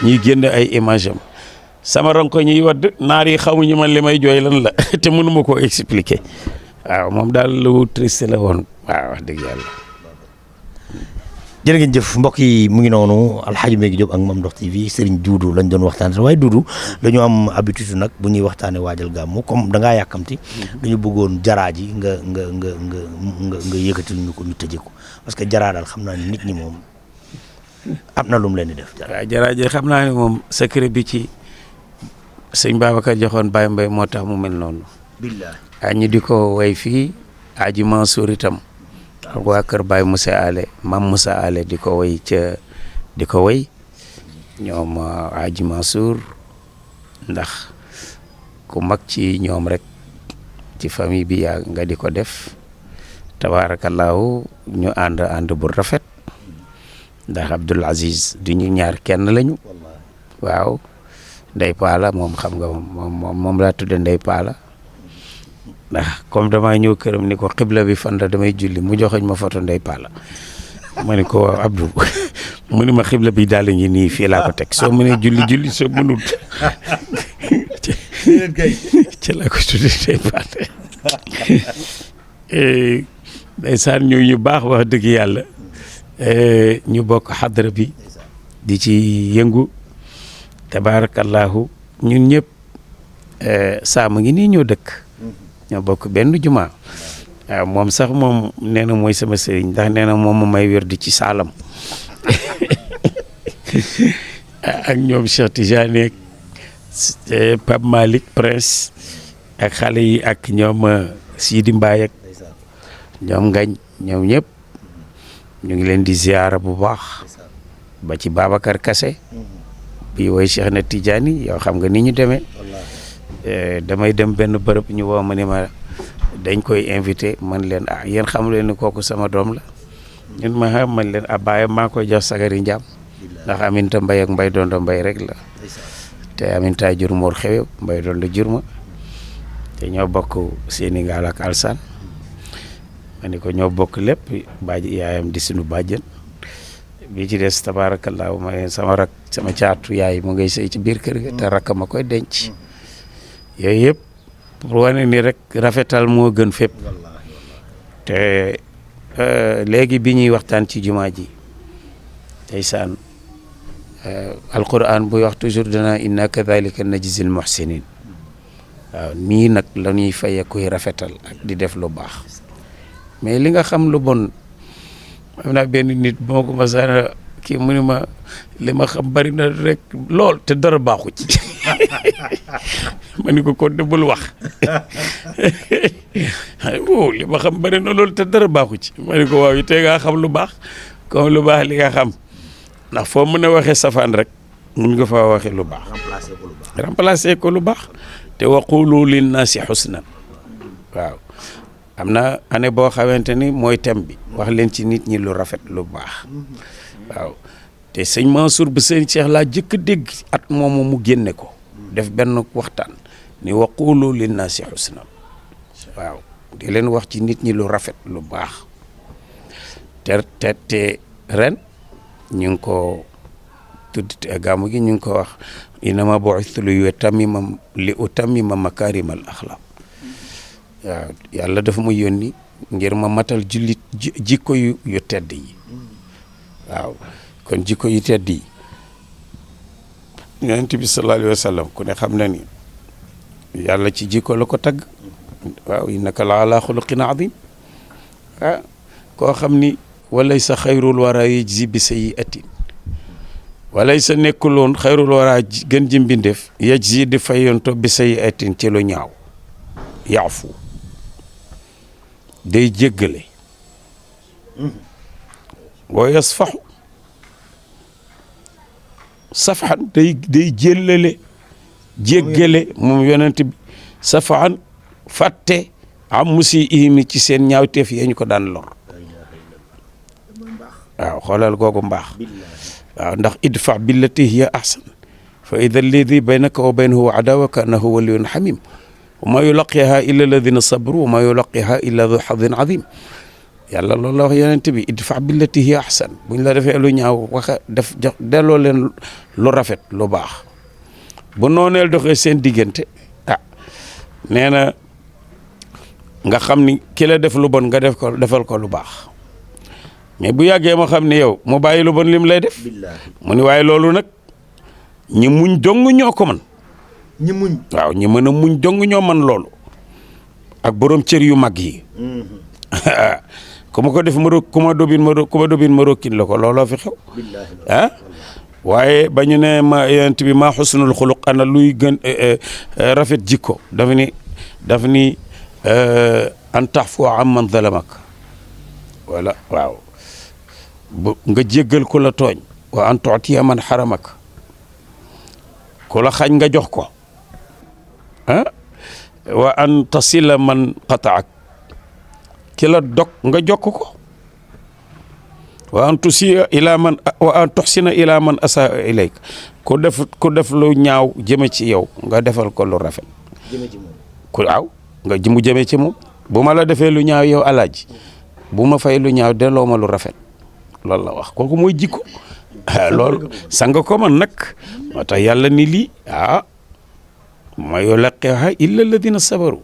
ñuy génn ay image am sama ronko ñuy wadd naar yi xamuñu man li may jooy lan la te mënuma koo expliquer waaw moom daal lu triste la woon waaw wax dëgg yàlla. jërë ngeen jëf mbokk yi mu ngi noonu Alxaaji Mbengue Diop ak Mame Ndokh TV Serigne Doudou lañ doon waxtaan waaye Doudou dañoo am habitude nag bu ñuy waxtaanee waajal gàmmu comme da ngaa yàkkamti dañu bëggoon jaraa ji nga yëkkatil ñu ko ñu tëjee ko parce que jaraa daal xam naa ne nit ñi moom am na lu mu leen di def. waaw jaraa ji xam naa ne moom secret bi ci sëñ Babacar joxoon Baye Mbaye moo tax mu mel noonu. billahi ñu di ko way fii Aji Mansour itam. ak waa kër Baye Moussa Ale Mam Moussa Ale di ko way ñoom Aji Mansour ndax ku mag ci ñoom rek ci famille bi yaa nga di ko def tabaarakallaahu ñu ànd bu rafet ndax Abdoul Aziz du ñu ñaar kenn lañu waaw Ndey Paala moom xam nga moom laa tudde Ndey Paala ndax comme damaa ñëw këram ni ko xibla bi fan la damay julli mu joxoñ ma photo Ndey Paala ma ne ko waaw Abdou mu ni ma xibla bi daal ngi nii fii laa ko teg soo mënee julli soo mënut ci laa ko tudde Ndey Paala ndeysaan ñu baax wax dëgg yàlla ñu bokk xadra bi di ci yëngu tabaarakallaahu ñun ñëpp saa mu ngi nii ñoo dëkk ñoo bokk benn jumaa waaw moom sax moom nee na mooy sama sëriñ ndax nee na moom ma may wér di ci saalam ak ñoom Cheikh Tidiane ak Pape Malick Prince ak xale yi ak ñoom Sidi Mbaye ak ñoom Ngañ ñoom ñëpp ñu ngi leen di ziyaara bu baax ba ci Babacar Kassé bi woy Cheikh na Tidiane yow xam nga ni ñu demee damay dem benn bërëb ñu woo ma ne ma dañ koy invité man leen yéen xamu leen ni kooku sama doom la ñun ma xam man leen bàyyam maa koy jox sagari njaam ndax Aminta Mbaye ak Mbay Dondo Mbay rek la te Aminta jur Mor Xewe Mbay Dondo jur ma te ñoo bokk Sénégal ak Alsaan ma ni ko ñoo bokk lépp baaji yaayam di sunu bàjjen bi ci des tabaarakallaahu ma sama caatu yaay mu ngay sëy ci biir kër ga te rakk ma koy denc yooyu yëpp pour wane ni rek rafetal moo gën fépp te léegi bi ñuy waxtaan ci jumaa ji ndeysaan alquran buy wax toujours dana inna kadhalika najzil muhsinin waaw nii nag la ñuy faye kuy rafetal ak di def lu baax mais li nga xam lu bon am naa benn nit moo ko masaana kii mu ni ma li ma xam bari na rek lool te dara baaxu ci ma ni ko kon de bul wax li ma xam bari na lool te dara baaxu ci ma ni ko waaw te nga xam lu baax comme lu baax li nga xam ndax foo mën a waxee safaan rek mun nga faa waxee lu baax remplacer ko lu baax te waqulu linnaasi husnan waaw am na année boo xamante ni mooy thème bi wax leen ci nit ñi lu rafet lu baax waaw te sëñ Mansour bu sëñ Cheikh laa jëkk a dégg at moomu mu génne ko def benn waxtaan ni waqulu linnaasi husnan waaw di leen wax ci nit ñi lu rafet lu baax te ren ñu ngi ko tudd gàmmu gi ñu ngi ko wax innama bu'ithtu li utammima makaarimal axlaaq waaw yàlla dafa ma yónni ngir ma matal jullit jikko yu tedd yi waaw kon jikko yu tedd yi yonent bi sallallahu alayhi wa sallam ku ne xam na ni yàlla ci jikko la ko tagg waaw innaka la ala xuluqin azim ah koo xam ni walaysa xayrul wara yajzi bi sayyi'atin walaysa nekkuloon xayrul wara gën ji mbindeef yajzi di fayonto bi sayyi'atin ci lu ñaaw yaafu day jéggale wa yasfaxu safxan day jéllale jéggale moom yonent bi safxan fàtte am musi ihimi ci seen ñaawteef yi ñu ko daan lor waaw xoolal googu mbaax waaw ndax idfa billati hiya ahsan fa ida alladi baynaka wa baynahu adawa ka annahu waliyun xamim wa ma yulaqiha illa alladina sabru wa ma yulaqiha illa du xadin azim yàlla loolu la wax yonent bi idfa billati hiya ahsan buñ la defee lu ñaaw waxa def jox delloo leen lu rafet lu baax bu nooneel doxee seen diggante nee na nga xam ni ki la def lu bon nga defal ko lu baax mais bu yàggee ma xam ne yow mu bàyyi lu bon lim lay def mu ni waaye loolu nag ñi muñ dong ñoo ko man ñi muñ waaw ñi mën a muñ dong ñoo man loolu ak borom cër yu mag yi ku ma ko def ku ma dobin ma rokkin la ko looloo fi xew waaye ba ñu ne ma yonent bi maa xusnul xuluq ana luy gën rafet jikko daf ni an taxfu amman zalamak wala waaw nga jéggal ku la tooñ wa an tuutiya man xaramak ku la xañ nga jox ko wa an tasila man qataak ki la dog nga jokk ko wa an tusiya ila man wa an tuxsina ila man asaa ilayk ku def lu ñaaw jëme ci yow nga defal ko lu rafet ku waaw nga mu jëme ci moom bu ma la defee lu ñaaw yow alaaji bu ma fay lu ñaaw delloo ma lu rafet loolu la wax kooku mooy jikko loolu sang ko man nag moo tax yàlla ni lii ma yulaqiha illa alladina sabaru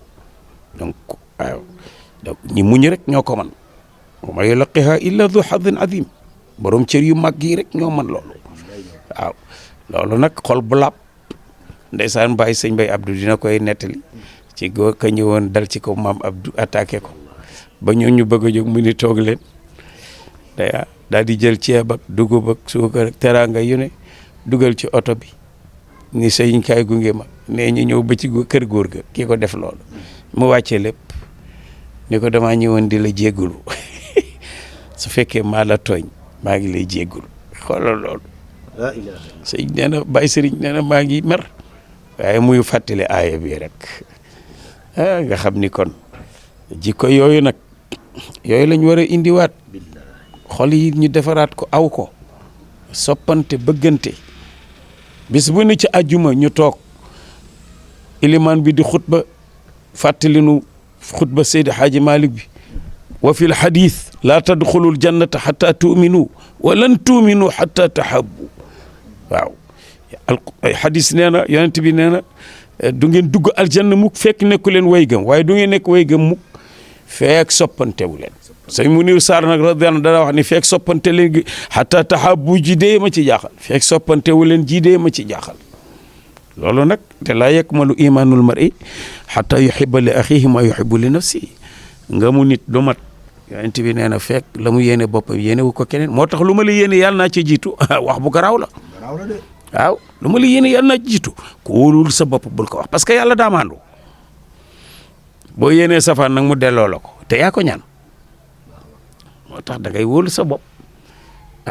donc waaw donc ñi muñ rek ñoo ko man ma yulaqiha illa du xadin azim borom cër yu mag yi rek ñoo man loolu waaw loolu nag xol bu laab ndeysaan Baye sëñ Baye Abdou dina koy nettali ci góor ka ñëwoon dal ci ko maam Abdou attaqué ko ba ñoo ñu bëgg a jóg mu ni toog leen daal di jël ceeb ak dugub ak suukar ak teraanga yu ne dugal ci oto bi ni sëñ kaay gunge ma nee ñu ñëw ba ci kër góor ga kii ko def loolu mu wàccee lépp ni ko damaa ñëwoon di la jéggulu su fekkee maa la tooñ maa ngi lay jéggulu xoolal loolu sëñ nee na Baye Sëriñ nee na maa ngi mer waaye muy fàttali aaya bi rek nga xam ni kon jikko yooyu nag yooyu lañ war a indiwaat xol yi ñu defaraat ko aw ko soppante bëggante bis bu ne ci àjjuma ñu toog ilimaan bi di xutba fàttalinu xutba Seydi Hadji Malick bi wa fil xadis laa tadxulul jannata xata tuuminu wa lan tuuminu xata tahabbu waaw xadis nee na yonent bi nee na du ngeen dugg aljanna mukk fekk nekku leen way gëm waaye du ngeen nekk way gëm mukk fekk soppantewu leen sëñ Muniru Sarr nag radiyallahu dana wax ni fekk soppante leen xata tahabbu ji dee ma ci jaaxal fekk soppantewu leen ji dee ma ci jaaxal loolu nag te laa yakmalu imaanul mar'i xata yuhibba li axiihi ma yuhibbu li nafsihi nga mu nit du mat yonent bi nee na fekk la mu yéene boppam yéene wu ko keneen moo tax lu ma la yéene yàlla naa ci jiitu wax bu garaaw la waaw lu ma la yéene yàlla naa ci jiitu ku wóolul sa bopp bul ko wax parce que yàlla daa maandu boo yéenee safaan nag mu delloo la ko te yaa ko ñaan moo tax da ngay wóolu sa bopp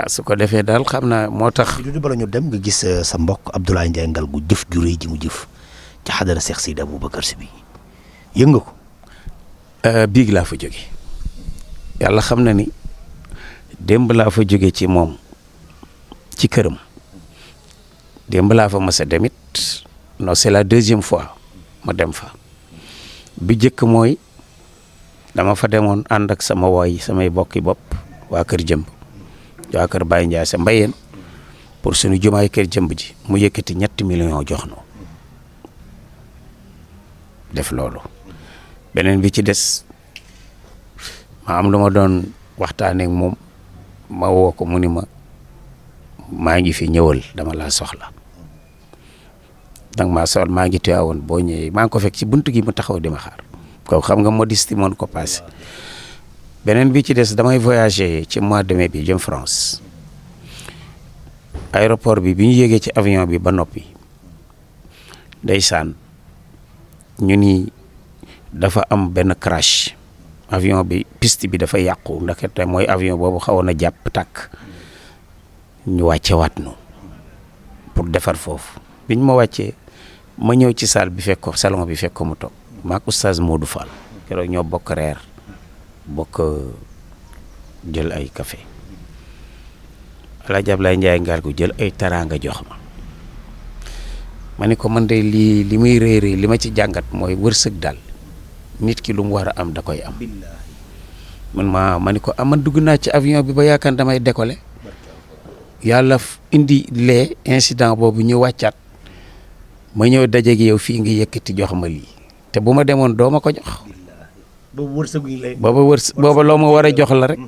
su ko defee daal xam naa moo tax. du bala ñu dem nga gis sa mbokk Abdoulaye Ndiaye Ngalgou jëf ju rëy ji mu jëf ci xadara Cheikh Seydi Aboubacar Sy bi yëg nga ko. biig laa fa jóge yàlla xam na ni démb laa fa jóge ci moom ci këram démb laa fa mas a demit non c'est la deuxième fois ma dem fa bi jëkk mooy dama fa demoon ànd ak sama waay samay bokki bopp waa kër jëmb waa kër Baye Ndiaye sa mbayeen pour suñu jumaay kër jëmb ji mu yëkkati 3 millions jox no def loolu beneen bi ci des ma am lu ma doon waxtaanee ak moom ma woo ko mu ni ma maa ngi fi ñëwal dama laa soxla danga maa soxla maa ngi Tiwaawoon boo ñëwee maa ngi ko fekk ci buntu gi mu taxaw di ma xaar kooku xam nga modestie moon ko passé beneen bi ci des damay voyager ci mois de mai bi jëm France aéroport bi ñu yéegee ci avion bi ba noppi ndeysaan ñu ni dafa am benn crash avion bi piste bi dafa yàqu ndaxte mooy avion boobu xawoon na jàpp tàkk ñu wàcce waat nu pour defar foofu biñ ma wàccee ma ñëw ci salle bi fekk ko salon bi fekk ko mu toog maak oustaz Modou Fall keroog ñoo bokk reer bokk jël ay café Alaaji Ablaye Ndiaye Ngalgou jël ay taraanga jox ma ni ko man de li muy réy li ma ci jàngat mooy wërsëg daal nit ki lu mu war a am da koy am ma ni ko man dugg naa ci avion bi ba yaakaar damay décoller yàlla indi lee incident boobu ñu wàccaat ma ñëw daje gi yow fii ngi yëkkati jox ma lii te bu ma demoon doo ma ko jox booba loo ma war a jox la rek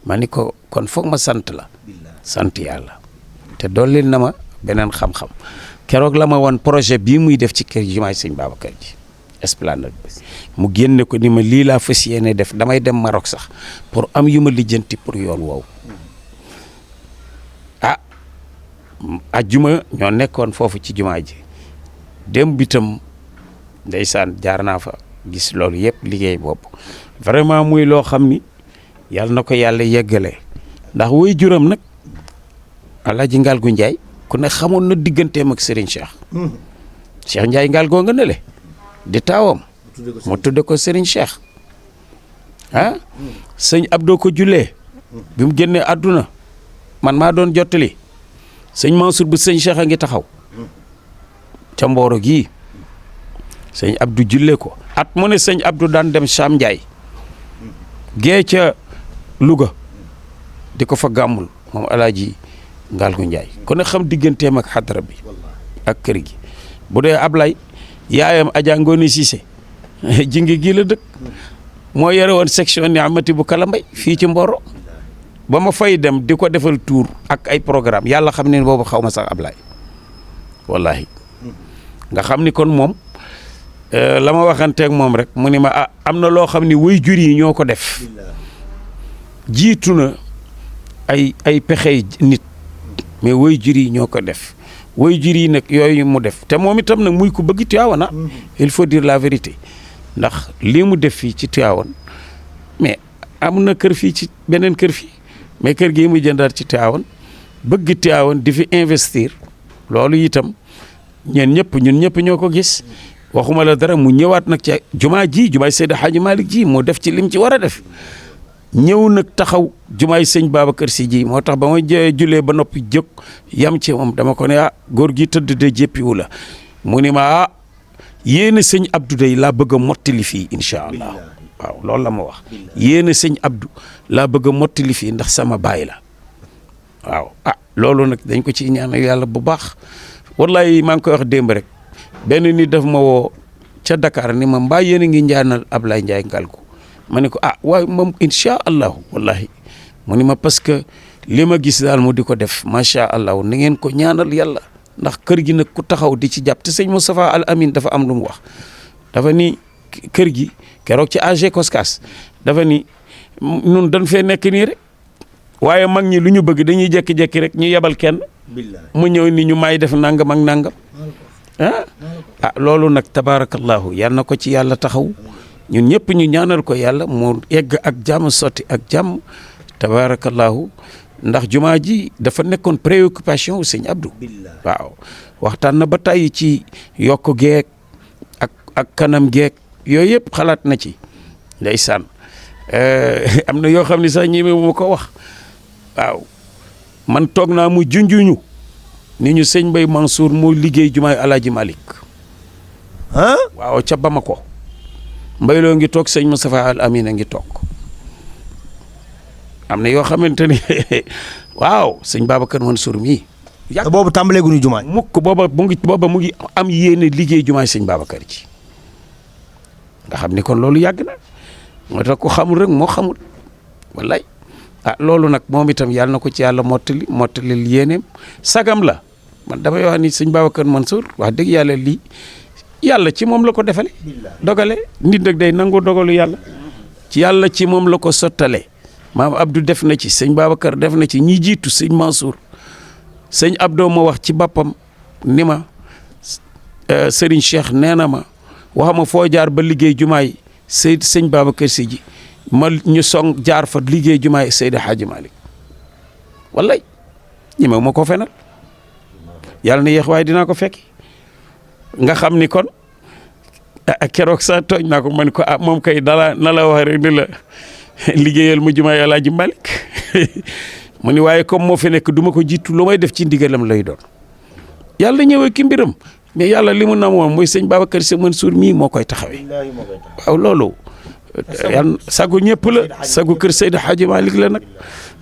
ma ni ko kon foog ma sant la sant yàlla te dollil na ma beneen xam-xam keroog la ma woon projet bii muy def ci kër jumaay sëñ Babacar ji esplanade bi mu génne ko ni ma lii laa fas yéene def damay dem Maroc sax pour am yu ma lijjanti pour yoon woowu ajjuma ñoo nekkoon foofu ci jumaa ji dem bitam ndeysaan jaar naa fa gis loolu yëpp liggéey boobu vraiment muy loo xam ni yàlla na ko yàlla yeggale ndax woy juram nag Alaaji Ngalgou Ndiaye ku ne xamoon na digganteem ak Serigne Cheikh Ndiaye Ngalgoo nga ne le di taawam mu tudde ko Serigne Cheikh sëñ Abdou ko jullee bi mu génnee àdduna man maa doon jottali sëñ Mansour bu sëñ Cheikh a ngi taxaw ca Mboro gii sëñ Abdou jullee ko at mu ne sëñ Abdou daan dem Cham Ndiaye gee ca Louga di ko fa gàmmul moom Alaaji Ngalgou Ndiaye ku ne xam digganteem ak xadra bi ak kër gi bu dee Ablaye yaayam Adja Ngone Cissé jingi gii la dëkk moo yore woon section ni amati bu Kalambay fii ci Mboro ba ma fay dem di ko defal tour ak ay programme yàlla xam ne boobu xaw ma sax Ablaye wallahi nga xam ni kon moom la ma waxanteeg moom rek mu ni ma am na loo xam ni way jur yi ñoo ko def jiitu na ay pexey nit mais way jur yi ñoo ko def way jur yi nag yooyu mu def te moom itam nag muy ko bëgg Tivaouane il faut dire la vérité ndax lii mu def fii ci Tivaouane mais am na kër fii ci beneen kër fii mais kër gi mu jëndaat ci Tivaouane bëgg Tivaouane di fi investir loolu itam ñun ñëpp ñoo ko gis waxuma la dara mu ñëwaat nag ci jumaa ji jumaay Seydi Hadji Malick ji moo def ci lim ci war a def ñëw nag taxaw jumaay sëñ Babacar Sy ji moo tax ba ma julee ba noppi jóg yam ci moom dama ko ne góor gi tëdd de jéppiwu la mu ni ma yéen a sëñ Abdou day laa bëgg a mottali fii incha allah waaw loolu la ma wax yéen a sëñ Abdou laa bëgg a mottali fii ndax sama baay la waaw loolu nag dañ ko ci ñaanal yàlla bu baax wallahi maa ngi koy wax démb rek benn nit daf ma woo ca Dakar ni ma mbaa yéen a ngi ñaanal Ablaye Ndiaye Ngalgou ma ne ko waaye moom incha allahu wallahi mu ni ma parce que li ma gis daal mu di ko def macha allah na ngeen ko ñaanal yàlla ndax kër gi nag ku taxaw di ci jàpp te sëñ Moustapha Al Amin dafa am lu mu wax dafa ni kër gi keroog ci AG Koskas dafa ni nun dañ fee nekk nii rek waaye mag ñi lu ñu bëgg dañuy jekki-jekki rek ñu yebal kenn mu ñëw ni ñu may def nangam ak nangam loolu nag tabaarakallahu yal na ko ci yàlla taxaw ñun ñëpp ñu ñaanal ko yàlla mu egg ak jàmm sotti ak jàmm tabaarakallahu ndax jumaa ji dafa nekkoon préoccupation wu sëñ Abdou waaw waxtaan na ba tàyyi ci yokk geek ak kanam geek yooyu yëpp xalaat na ci ndeysaan am na yoo xam ne sax ñi mu ko wax waaw man toog naa mu junjuñu ni ñu sëñ Mbaye Mansour moo liggéey jumaay Alaaji Malick waaw ca Bamako mbayloo ngi toog sëñ Moustapha Al Amin a ngi toog am na yoo xamante ni waaw sëñ Babacar Mansour mii te boobu tàmbaleeguñu jumaa mukk booba mu ngi am yéene liggéey jumaay sëñ Babacar ji nga xam ni kon loolu yàgg na moo tax ko xamul rek moo xamul wallaay loolu nag moom itam yàlla na ko ci yàlla mottali yéeneem sagam la man damay wax ni sëñ Babacar Mansour wax dëgg yàlla lii yàlla ci moom la ko defale dogale nit nag day nangu dogalu yàlla ci yàlla ci moom la ko sottale maam Abdou def na ci sëñ Babacar def na ci ñi jiitu sëñ Mansour sëñ Abdou ma wax ci boppam ni ma Serigne Cheikh nee na ma waxama foo jaar ba liggéey jumaay sëñ Babacar Si ji ma ñu song jaar fa liggéey jumaay Seydi Hadji Malick wallay ñi ma ko fenal yàlla na yéex waaye dinaa ko fekki nga xam ni kon keroog sa tooñ naa ko man ko moom kay dala na la wax rek ni la liggéeyal mu jumaay Alaaji Malick mu ni waaye comme moo fi nekk du ma ko jiitu lu may def ci ndigalam lay doon yàlla ñëwee ki mbiram mais yàlla li mu na moom mooy sëñ Babacar Sy Mansour mii moo koy taxawee waaw loolu yan sagu ñëpp la sagu kër Seydi Hadji Malick la nag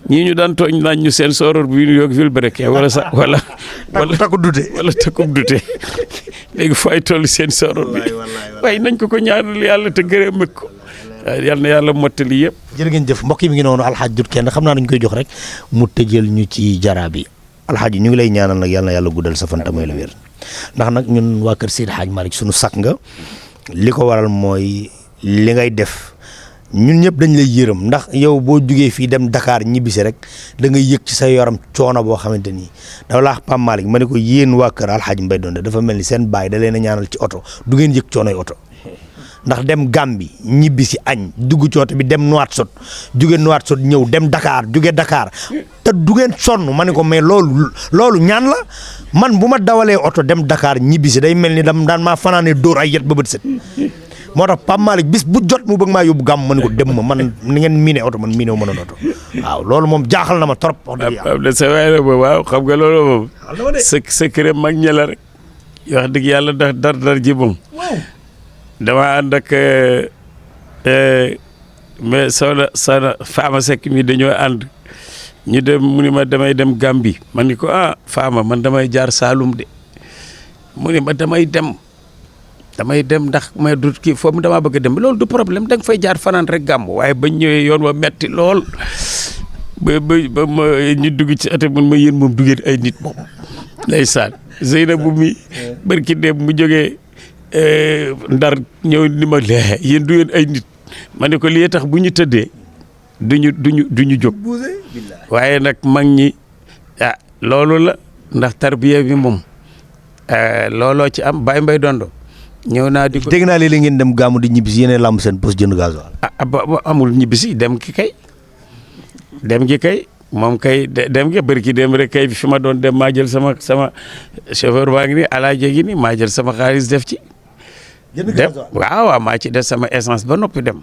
ñii ñu daan tooñ naan ñu seen soror bi ñu yokk Vilebrequin wala sax wala takku dute wala takku dute léegi fay toll seen soror bi waaye nañ ko ñaanal yàlla te gërëm ko yal na yàlla mottali yëpp. jërë ngeen jëf mbokk yi mi ngi noonu alxaaj dut kenn xam naa dañu koy jox rek mu tëjël ñu ci jaraa bi alxaaj ñu ngi lay ñaanal nag yal na yàlla guddal sa fan tamay la wér ndax nag ñun waa kër Seydi Hadji Malick sunu sak nga li ko waral mooy li ngay def ñun ñëpp dañ lay yërëm ndax yow boo jugee fii dem Dakar ñibbisi rek da ngay yëg ci sa yaram coono boo xamante ni dafa laax Pape Malick ma ne ko yéen waa kër Alxaaji Mbay Donde dafa mel ni seen baay da leen a ñaanal ci oto du ngeen yëg coonoy oto ndax dem Gàmbi ñibbisi añ dugg ci oto bi dem Nouakchott jóge Nouakchott ñëw dem Dakar jóge Dakar te du ngeen sonn ma ne ko mais loolu ñaan la man bu ma dawalee oto dem Dakar ñibbisi day mel ni daan maa fanaane dóor ay yet ba bët set moo tax Pape Malick bis bu jot mu bëgg maa yóbbu gàmm ma ne ko dem ma man ni ngeen miine oto man miine wu ma oto waaw loolu moom jaaxal na ma trop. wax dëgg yàlla sa waay la moom waaw xam nga loolu moom. sa kër mag ña la rek. wax dëgg yàlla ndax dar ji moom. dama ànd ak mais soxna Fama Seck mi dañoo ànd ñu dem mu ni ma damay dem Gambie man ni ko Fama man damay jaar Saalum de mu ni ma damay dem ndax may du kii foofu damaa bëgg a dem loolu du problème da nga fay jaar fanaan rek gàmm waaye bañ ñëwee yoon wa metti lool ba ma ñu dugg ci ate mun ma yéen moom duggeen ay nit moom ndeysaan Zeynabu mi barki dem mu jógee Ndar ñëw ni ma lee yéen du ngeen ay nit ma ne ko lii tax bu ñu tëddee duñu jóg waaye nag mag ñi loolu la ndax tarbiya bi moom looloo ci am Baye Mbaye Dondo ñëw naa di ko dégg naa léeg-léeg ngeen dem gàmmu di ñibbisi yéen lamb seen poste jënd gasoil amul ñibbisi dem gi kay moom kay dem gi bëri ki dem rek kay fi ma doon dem maa jël sama chauffeur baa ngi ni alaaje gi ni maa jël sama xaalis def ci dem waaw maa ci def sama essence ba noppi dem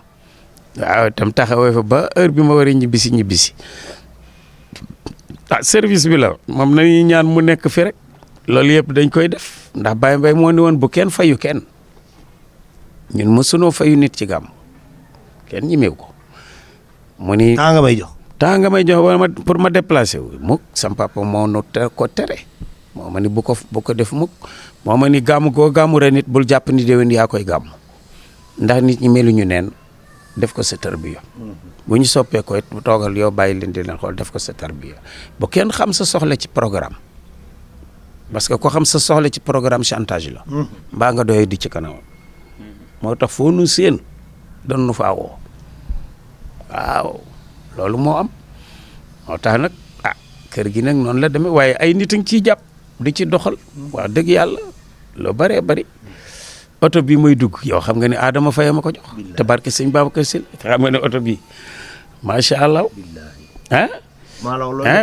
waaw tam taxawee fa ba heure bi ma war a ñibbisi service bi la moom nañuy ñaan mu nekk fi rek loolu yëpp dañ koy def ndax Baye Mbaye moo ni woon bu kenn fayu kenn ñun mësunoo fayu nit ci gàmm kenn ñimew ko mu ni temps nga may jox temps nga may jox wala pour ma déplacer wu mukk sam papa moo nu ko tere moo ma ni bu ko def mukk moo ma ni gàmm goo gàmmu ren nit bul jàpp ni déwén yaa koy gàmm ndax nit ñi meluñu neen def ko sa tarbiya bu ñu soppee ko it bu toogal yow bàyyi leen di leen xool def ko sa tarbiya bu kenn xam sa soxla ci programme parce que ko xam sa soxla ci programme chantage la mbaa nga doy di ci kanam moo tax foo nu séen doon nu faawoo waaw loolu moo am moo tax nag kër gi nag noonu la demee waaye ay nit a ngi ciy jàpp di ci doxal wax dëgg yàlla loo bëree bëri oto bii muy dugg yow xam nga ne Adama Faye ma ko jox te barke sëñ Babacar Sy xam nga ne oto bii macha allah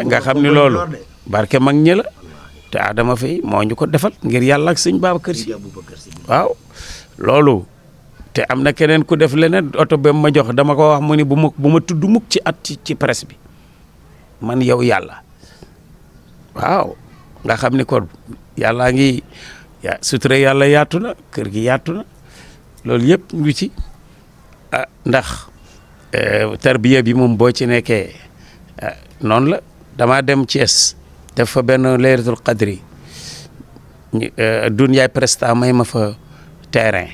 nga xam ne loolu barke mag ñi la te Adama Faye moo ñu ko defal ngir yàlla ak sëñ Babacar Sy waaw loolu te am na keneen ku def leneen oto ba ma jox dama ko wax mu ni bu ma tudd mukk ci at ci presse bi man yow yàlla waaw nga xam ni kon yàllaa ngi sutura yàlla yaatu na kër gi yaatu na loolu yëpp ngi ci ndax tarbiya bi moom boo ci nekkee noonu la damaa dem Thiès def fa benn laylatul qadri dun yaay presta may ma fa terrain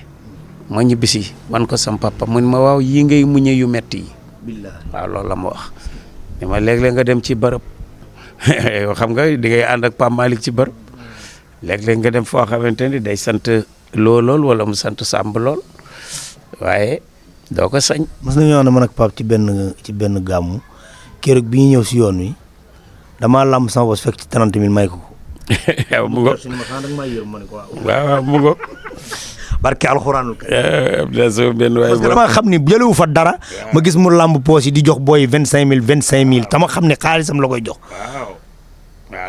ma ñibbisi wan ko sam papa mu ne ma waaw yii ngay muñe yu metti yi waaw loolu la ma wax ni ma léeg-léeg nga dem ci bërëb xam nga di ngay ànd ak Pape Malick ci bërëb léeg-léeg nga dem foo xamante ni day sant lool wala mu sant Samb lool waaye doo ko sañ. mas nañu wax ne man ak Pape ci benn gàmmu keroog bi ñu ñëw si yoon wi damaa làmb sama bos fekk ci 30 000 may ko ko. waaw mu ngoog waaw mu ngoog. barke alxuraanul benn waay parce que dama xam ni jëlewu fa dara ma gis mu làmb poos yi di jox booy 25000 tama xam ne xaalisam la koy jox.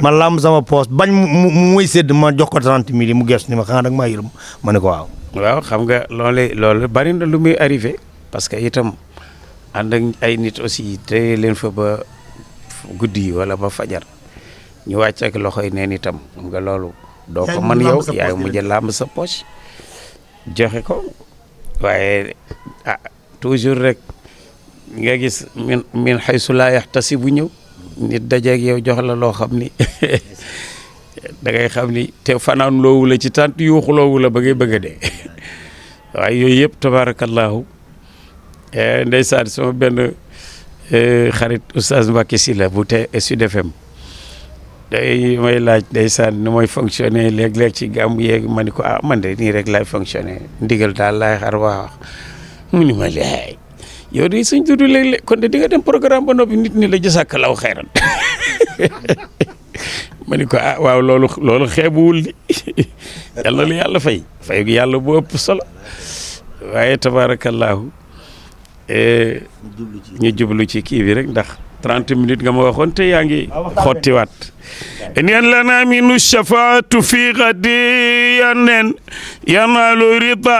ma làmb sama poos bañ mu muy sédd ma jox ko 30 000 yi mu gëstu ni ma xanaa dag maa yërëm ma ne ko waaw. waaw xam nga loolu bari na lu muy arrivé parce que itam ànd ak ay nit aussi te leen fa ba guddi wala ba fajar ñu wàcc ak loxoy neen itam xam nga loolu. doo ko mën yow yaay mujj làmb sa poche joxe ko waaye toujours rek nga gis min xaysu laa yaxtasi bu ñëw nit dajeeg yow jox la loo xam ni da ngay xam ni te fanaan loowu la ci tant yuuxu loowu la ba ngay bëgg a dee waaye yooyu yëpp tabarakallahu ndeysaan sama benn xarit oustaz Mbacké Sylla bu te Sud FM day may laaj ndeysaan ni mooy fonctionner léeg-léeg ci gàmmu yeeg ma ni ko man de nii rek laay fonctionner ndigal daal laay xar wax mu ni ma laay yow de suñ dudu léeg-léeg kon de di nga dem programme ba noppi nit ñi la jësàkk law xeyran ma ni ko waaw loolu xeebuwul li yal na lu yàlla fay gi yàlla bu ëpp solo waaye tabarakallahu ñu jublu ci kii bi rek ndax 30 minutes nga ma waxoon te yaa ngi xottiwaat neen lana minu shafaatu fi gadi yanen yanalu rida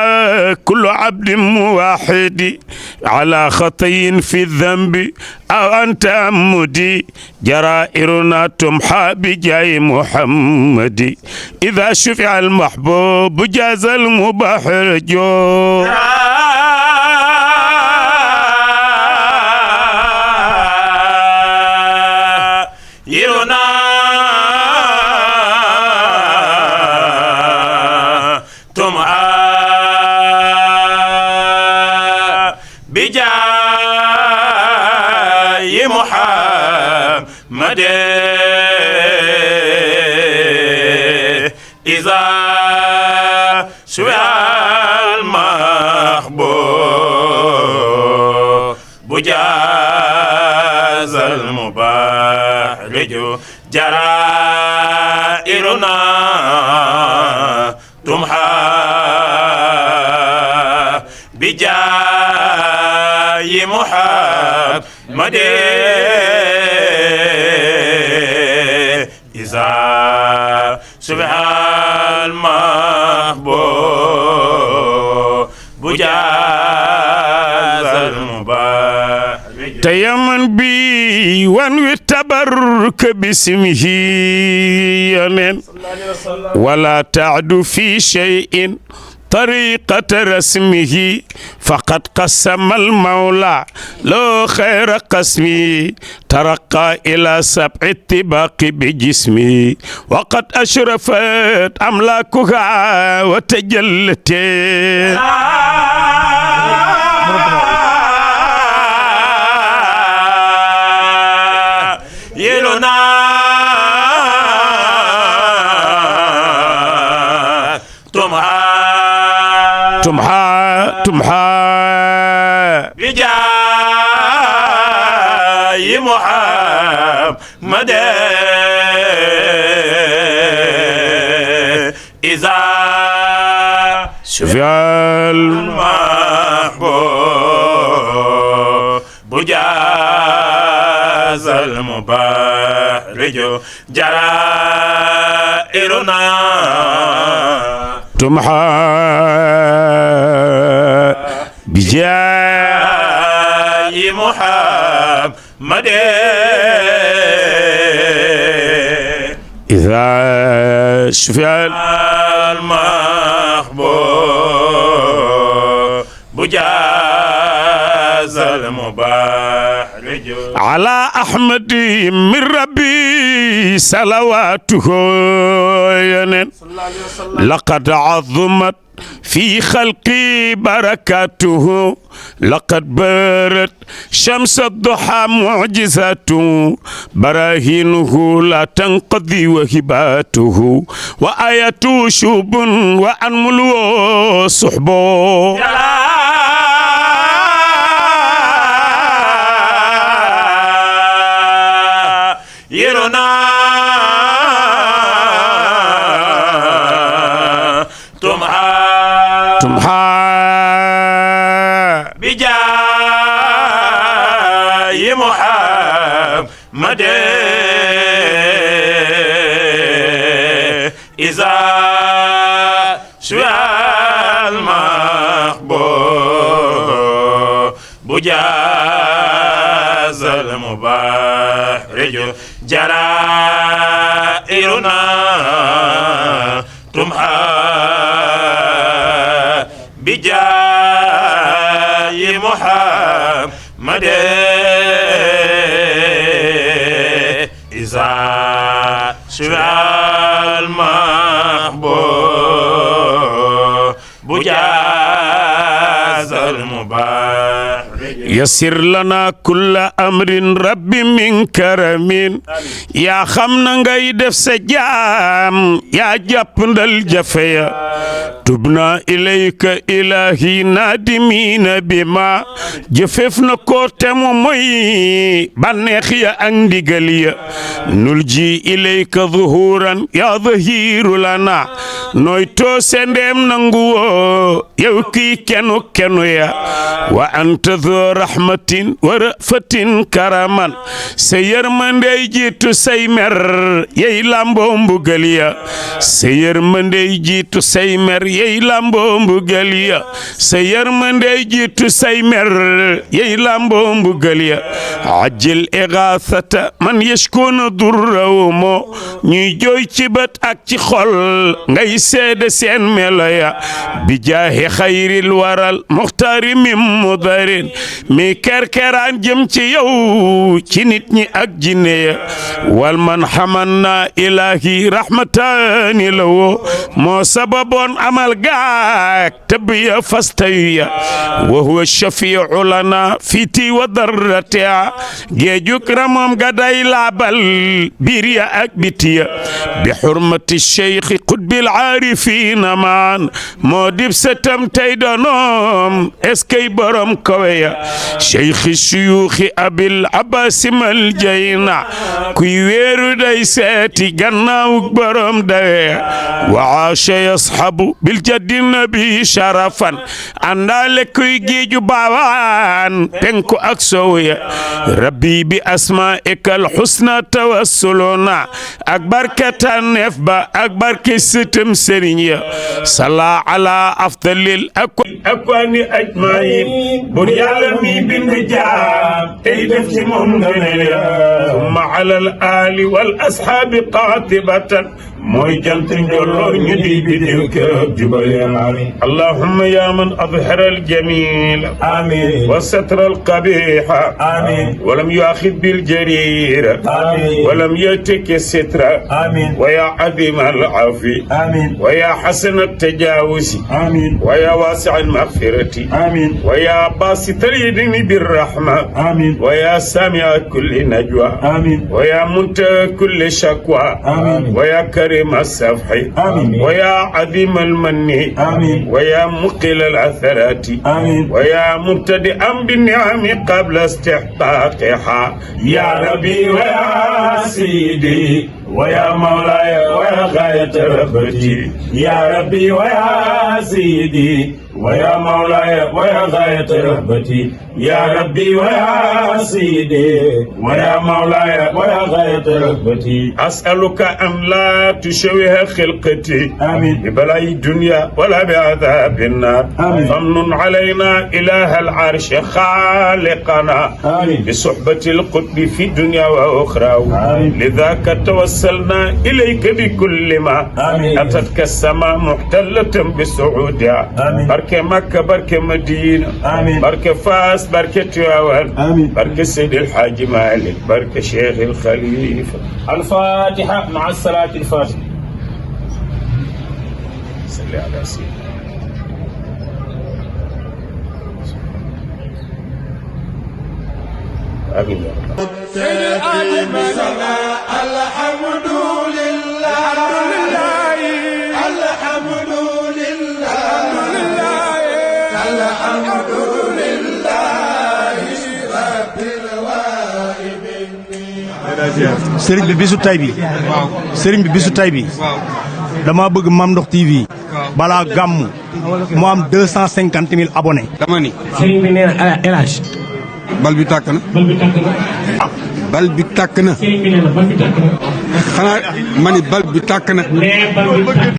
kullu abdin muwahidi ala xatayin fi dhanbi aw an ta'ammudi jarairuna tumha bi jaay muhammadi ida shufi'a al mahbub jaza al mubah jo جرائرنا تمحى بجاي محمد إذا سبحان المحبوب بجاز المبارك تيمن بي وان تبرك باسمه يمن ولا تعد في شيء طريقة رسمه فقد قسم المولى لو خير قسمي ترقى إلى 7 الطباق بجسمي وقد أشرفت أملاكها وتجلت يلونا تمحى بجاي محمد إذا شفي المحبوب بجاز المبارج جرائرنا تمحى بجاي محمد إذا شفي المحبوب بجاز المبارج على أحمد من ربي صلواته لقد عظمت في خلقي بركاته لقد برت شمس الضحى معجزاته براهينه لا تنقضي وهباته وآياته شوب وأنمل صحبه يرونا تمحى بجاي محمد إذا شوى المحبوب بجاز المبارج جرائرنا تمحى بجاي محمد إذا شوى المحبوب بجاز المبارك يسر لنا كل أمر رب من كرم يا خمنا ngay def sa jaam yaa jàppandal jafe ya tubna ilayka ilahi nadimina bima jëfeef na ko temu mooy bànneex ya ak ndigal ya nulji ilayka zuhuran ya zahiru lana nooy toose ndeem nangu woo yow kii kenu ya wa anta zu rahmatin wa rafatin karaman sa yërmandey jiitu say mer yey lambo mbugal ya sa yërmandey jiitu say mer yey lambo mbugal ya sa yërmandey jiitu say mer yey lambo mbugal ya ajil igathata man yashkuna durraw mo ñuy jooy ci bët ak ci xol ngay seede seen melo ya bi jaahi xayril waral muxtaari min mudarin mi kerkeraan jëm ci yow ci nit ñi ak jinne ya wal man xamanna ilahi rahmatani lawo moo sababoon amal gaak tëbb ya fastayu ya wa huwa shafiu lana fiti wa darratia géejuk ramoom gaday laabal biir ya ak biti ya bi xurmati cheikhi qutbil aarifina maan moo dib setam tey donoom eskay borom kawe ya cheikhi suyuuxi abil abbasimal jayna kuy weeru day seeti gannaaw borom dawe wa aasha yashabu bil jaddi nabi sharafan àndaale kuy géeju baawaan penku ak sow ya rabbi bi asmaa'ikal husna tawassuluna ak barkatan neef ba ak barke sëtëm sëriñ ya salla ala afdalil akwaani ajmain bur yàlla mi bind jaam tey def ci moom ngëneel ya summa ala al ali wal ashaabi qaatibatan mooy jant njolloor ñu di bidiw keroog jubale amin allahumma ya man adhara aljamil amin wa satra alqabiha amin wa lam yuakhid biljarira amin wa lam yataki sitra amin wa ya adim alafi amin wa ya hasan التجاوز آمين ويا واسع المغفرة آمين ويا باسط اليدين بالرحمة آمين ويا سامع كل نجوى آمين ويا منتهى كل شكوى آمين ويا كريم السفح آمين ويا عظيم المن آمين ويا مقل العثرات آمين ويا مبتدئا بالنعم قبل استحقاقها يا ربي ويا سيدي ويا مولاي ويا غاية رغبتي يا ربي ويا سيدي ويا مولاي ويا غاية رغبتي يا ربي ويا سيدي ويا مولاي ويا غاية رغبتي أسألك أن لا تشوه خلقتي آمين ببلاء الدنيا ولا بعذاب النار آمين فمن علينا إله العرش خالقنا آمين بصحبة القطب في الدنيا وأخرى آمين لذاك توسلنا إليك بكل ما آمين أتتك السماء محتلة بسعودها آمين بركة مكة بركة مدينة آمين بركة فاس بركة تيوان آمين بركة سيد الحاج مالك بركة شيخ الخليفة الفاتحة مع الصلاة الفاتحة صلي على سيدنا آمين يا رب الحمد لله الحمد لله الحمد لله رب العالمين sëriñ bi bisu tay bi sëriñ bi bisu tay bi dama bëgg Mame Ndokh TV balaa gàmmu mu am 250 000 abonnés. dama ni sëriñ bi nee na El Hadj. bal bi tàkk na. bal bi tàkk na. bal bi tàkk na. sëriñ bi nee na bal bi tàkk na. xanaa ma ni bal bi tàkk na. nee bal bi tàkk